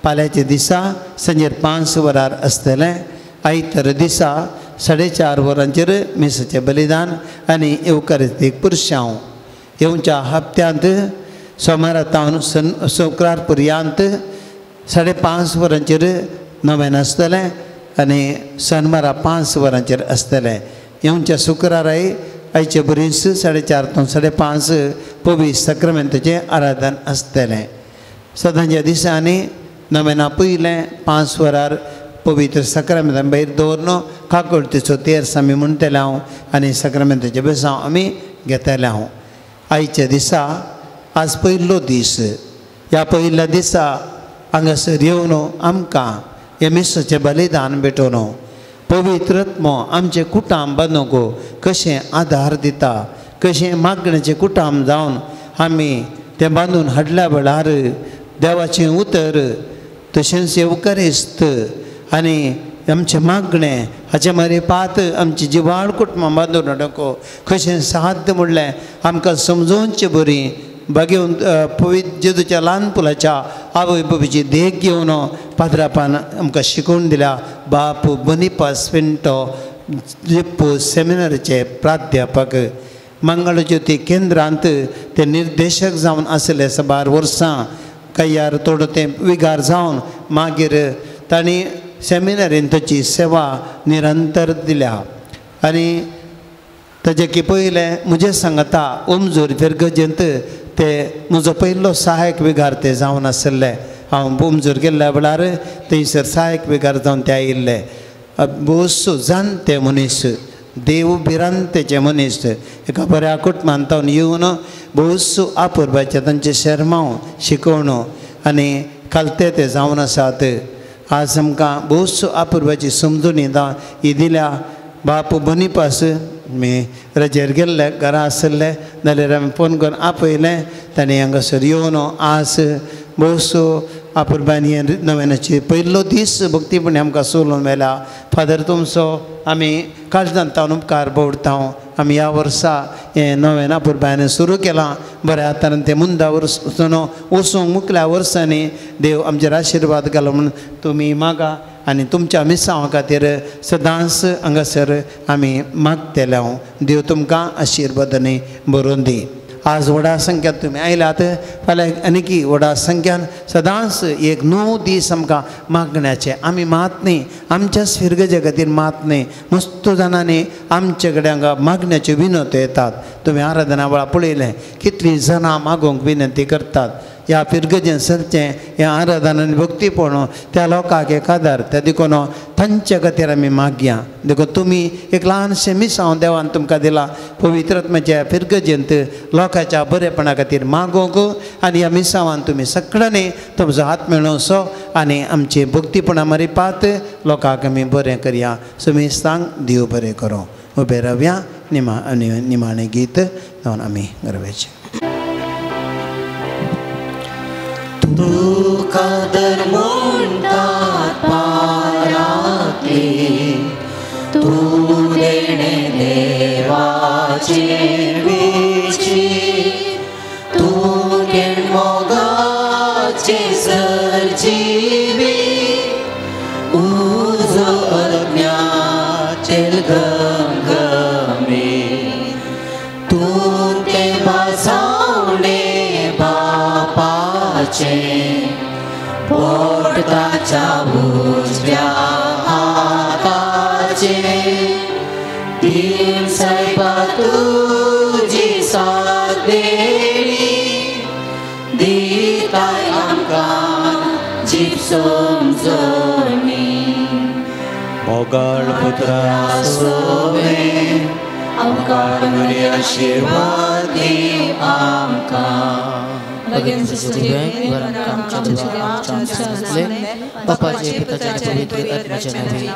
फाल्यांच्या दिसा सांजेर 5 वरार आसतलें. आयतार दिसा 4:30 वरांचेर मिसाचें बलिदान आनी येवकारिस्तीक पुरशांव. येवच्या हप्त्यांत सोमारा तावन शुक्रार पर्यंत 5:30 वरांचेर नवेन आसतलें आनी शनवारा 5 वरांचेर आसतलें. येवच्या शुक्राराय आयचे बरीच 4:30 ते 5:30 पवित्र साक्रामेंताचें आराधन आसतलें. सदांच्या दिसांनी नवेना पयलें 5 वरार पवित्र साक्रामेंतान भायर दवरन काकुळतीचो तेर्स आमी म्हणटले हांव आनी साक्रामेंताचें बेसांव आमी घेतले हांव. आयच्या दिसा आज पयलो दीस. ह्या पयल्या दिसा हांगासर येवन आमकां हें मिसाचें बलिदान भेटोवन पवित्र आत्मो आमचें कुटाम बांदूंक कशें आदार दिता, कशें मागण्याचें कुटाम जावन आमी तें बांदून हाडल्या वेळार देवाचें उतर तशेंच येवकारिस्त आनी आमचें मागणें हाचें मारी पात आमची जिवाळ कुटुंबां बांदून हाडूंक कशें साध्य म्हणलें आमकां समजोवचें बरी बागेवन पवित्र जेजूच्या ल्हान पुलाच्या आवय बापूची देख घेवन पाद्रापान आमकां शिकोवन दिल्या. बाप बोनिफास पिंटो जेप्पू सेमिनारीचे प्राध्यापक मंगळज्योती केंद्रांत ते निर्देशक जावन आसले साबार वर्सां. कयार थोडो ते विगार जावन मागीर तांणी सेमिनारीन ताची सेवा निरंतर दिल्या. आनी ताजे की पयलें म्हजें सांगता उमजूर फिरगजेंत ते म्हजो पयलो सहायक विगार ते जावन आशिल्ले. हांव उमजूर गेल्ल्या वेळार थंयसर सहायक विगार जावन ते आयिल्ले. भोवसो जाणटे मनीस, देव भिरांतेचे मनीस, एका बऱ्या कुटुंबांत तावन येवन भोवसो आपुरबाचें तांचें शेरमांव शिकोवण आनी खालते ते जावन आसात. आज आमकां भोवसो आपुरबाची समजून ही दिल्या. बाप बोनिफास मी रजेर गेल्ले घरा आशिल्ले जाल्यार आमी फोन करून आपयलें तांणी हांगासर येवन आज भोवसो आपुरबायन हें नव्यानाची पयलो दीस भक्तीपणी आमकां सोलून व्हेला. फादर तुमचो आमी काळजांत तावन उपकार बोडता. आमी ह्या वर्सा हें नवें आपुरबायन सुरू केलां. बऱ्या हातान तें मुंदा वर्स वचूंक मुखल्या वर्सांनी देव आमचेर आशिर्वाद घालो म्हूण तुमी मागा आनी तुमच्या मिसांवा खातीर सदांच हांगासर आमी मागतले हांव. देव तुमकां आशिर्वादांनी भरून दी. आज व्हडा संख्यान तुमी आयल्यात, फाल्यां आनीकी व्हडा संख्यान सदांच एक 9 दीस आमकां मागण्याचे. आमी मात न्ही, आमच्याच फिरगजे खातीर मात न्ही, मस्त जाणांनी आमचे कडेन हांगा मागण्याच्यो विनवत्यो येतात. तुमी आराधना वेळार पळयलें कितलीं जाणां मागूंक विनंती करतात. ह्या फिरगजेन सरचें हें आराधन आनी भक्तीपण त्या लोकांक एक आदार त्या देखून तांच्या खातीर आमी मागया. देखून तुमी एक ल्हानशें मिसांव देवान तुमकां दिलां पवित्र आत्म्याच्या फिरगजेंत लोकांच्या बरेपणा खातीर मागूंक आनी ह्या मिसांवान तुमी सगळ्यांनी तुमचो हात मेळोवचो आनी आमची भक्तीपणा मारी पात लोकांक आमी बरें करया. सुमेस्तांक देव बरें करूं. उबे रावया निमाणें गीत जावन आमी गरवेचें. तुका दर म्हणटात पाराकली, तूं देणें देवाचे वेची, तूं केण मोगाचे सरजीवी, उजो अज्ञाचेर गमगमी, तूं तें भासावणें बापाचें, पोट ताच्या उजव्या हाताचें, दीन सायबा तुजी साथ देणी, दिताय आमकां जीब समजणी. मोगाळ पुत्रा सोवे आमकां बरी आशिर्वाद दी आमकां. बापाचे पिताचे पवित्र आत्म्याचे नावे.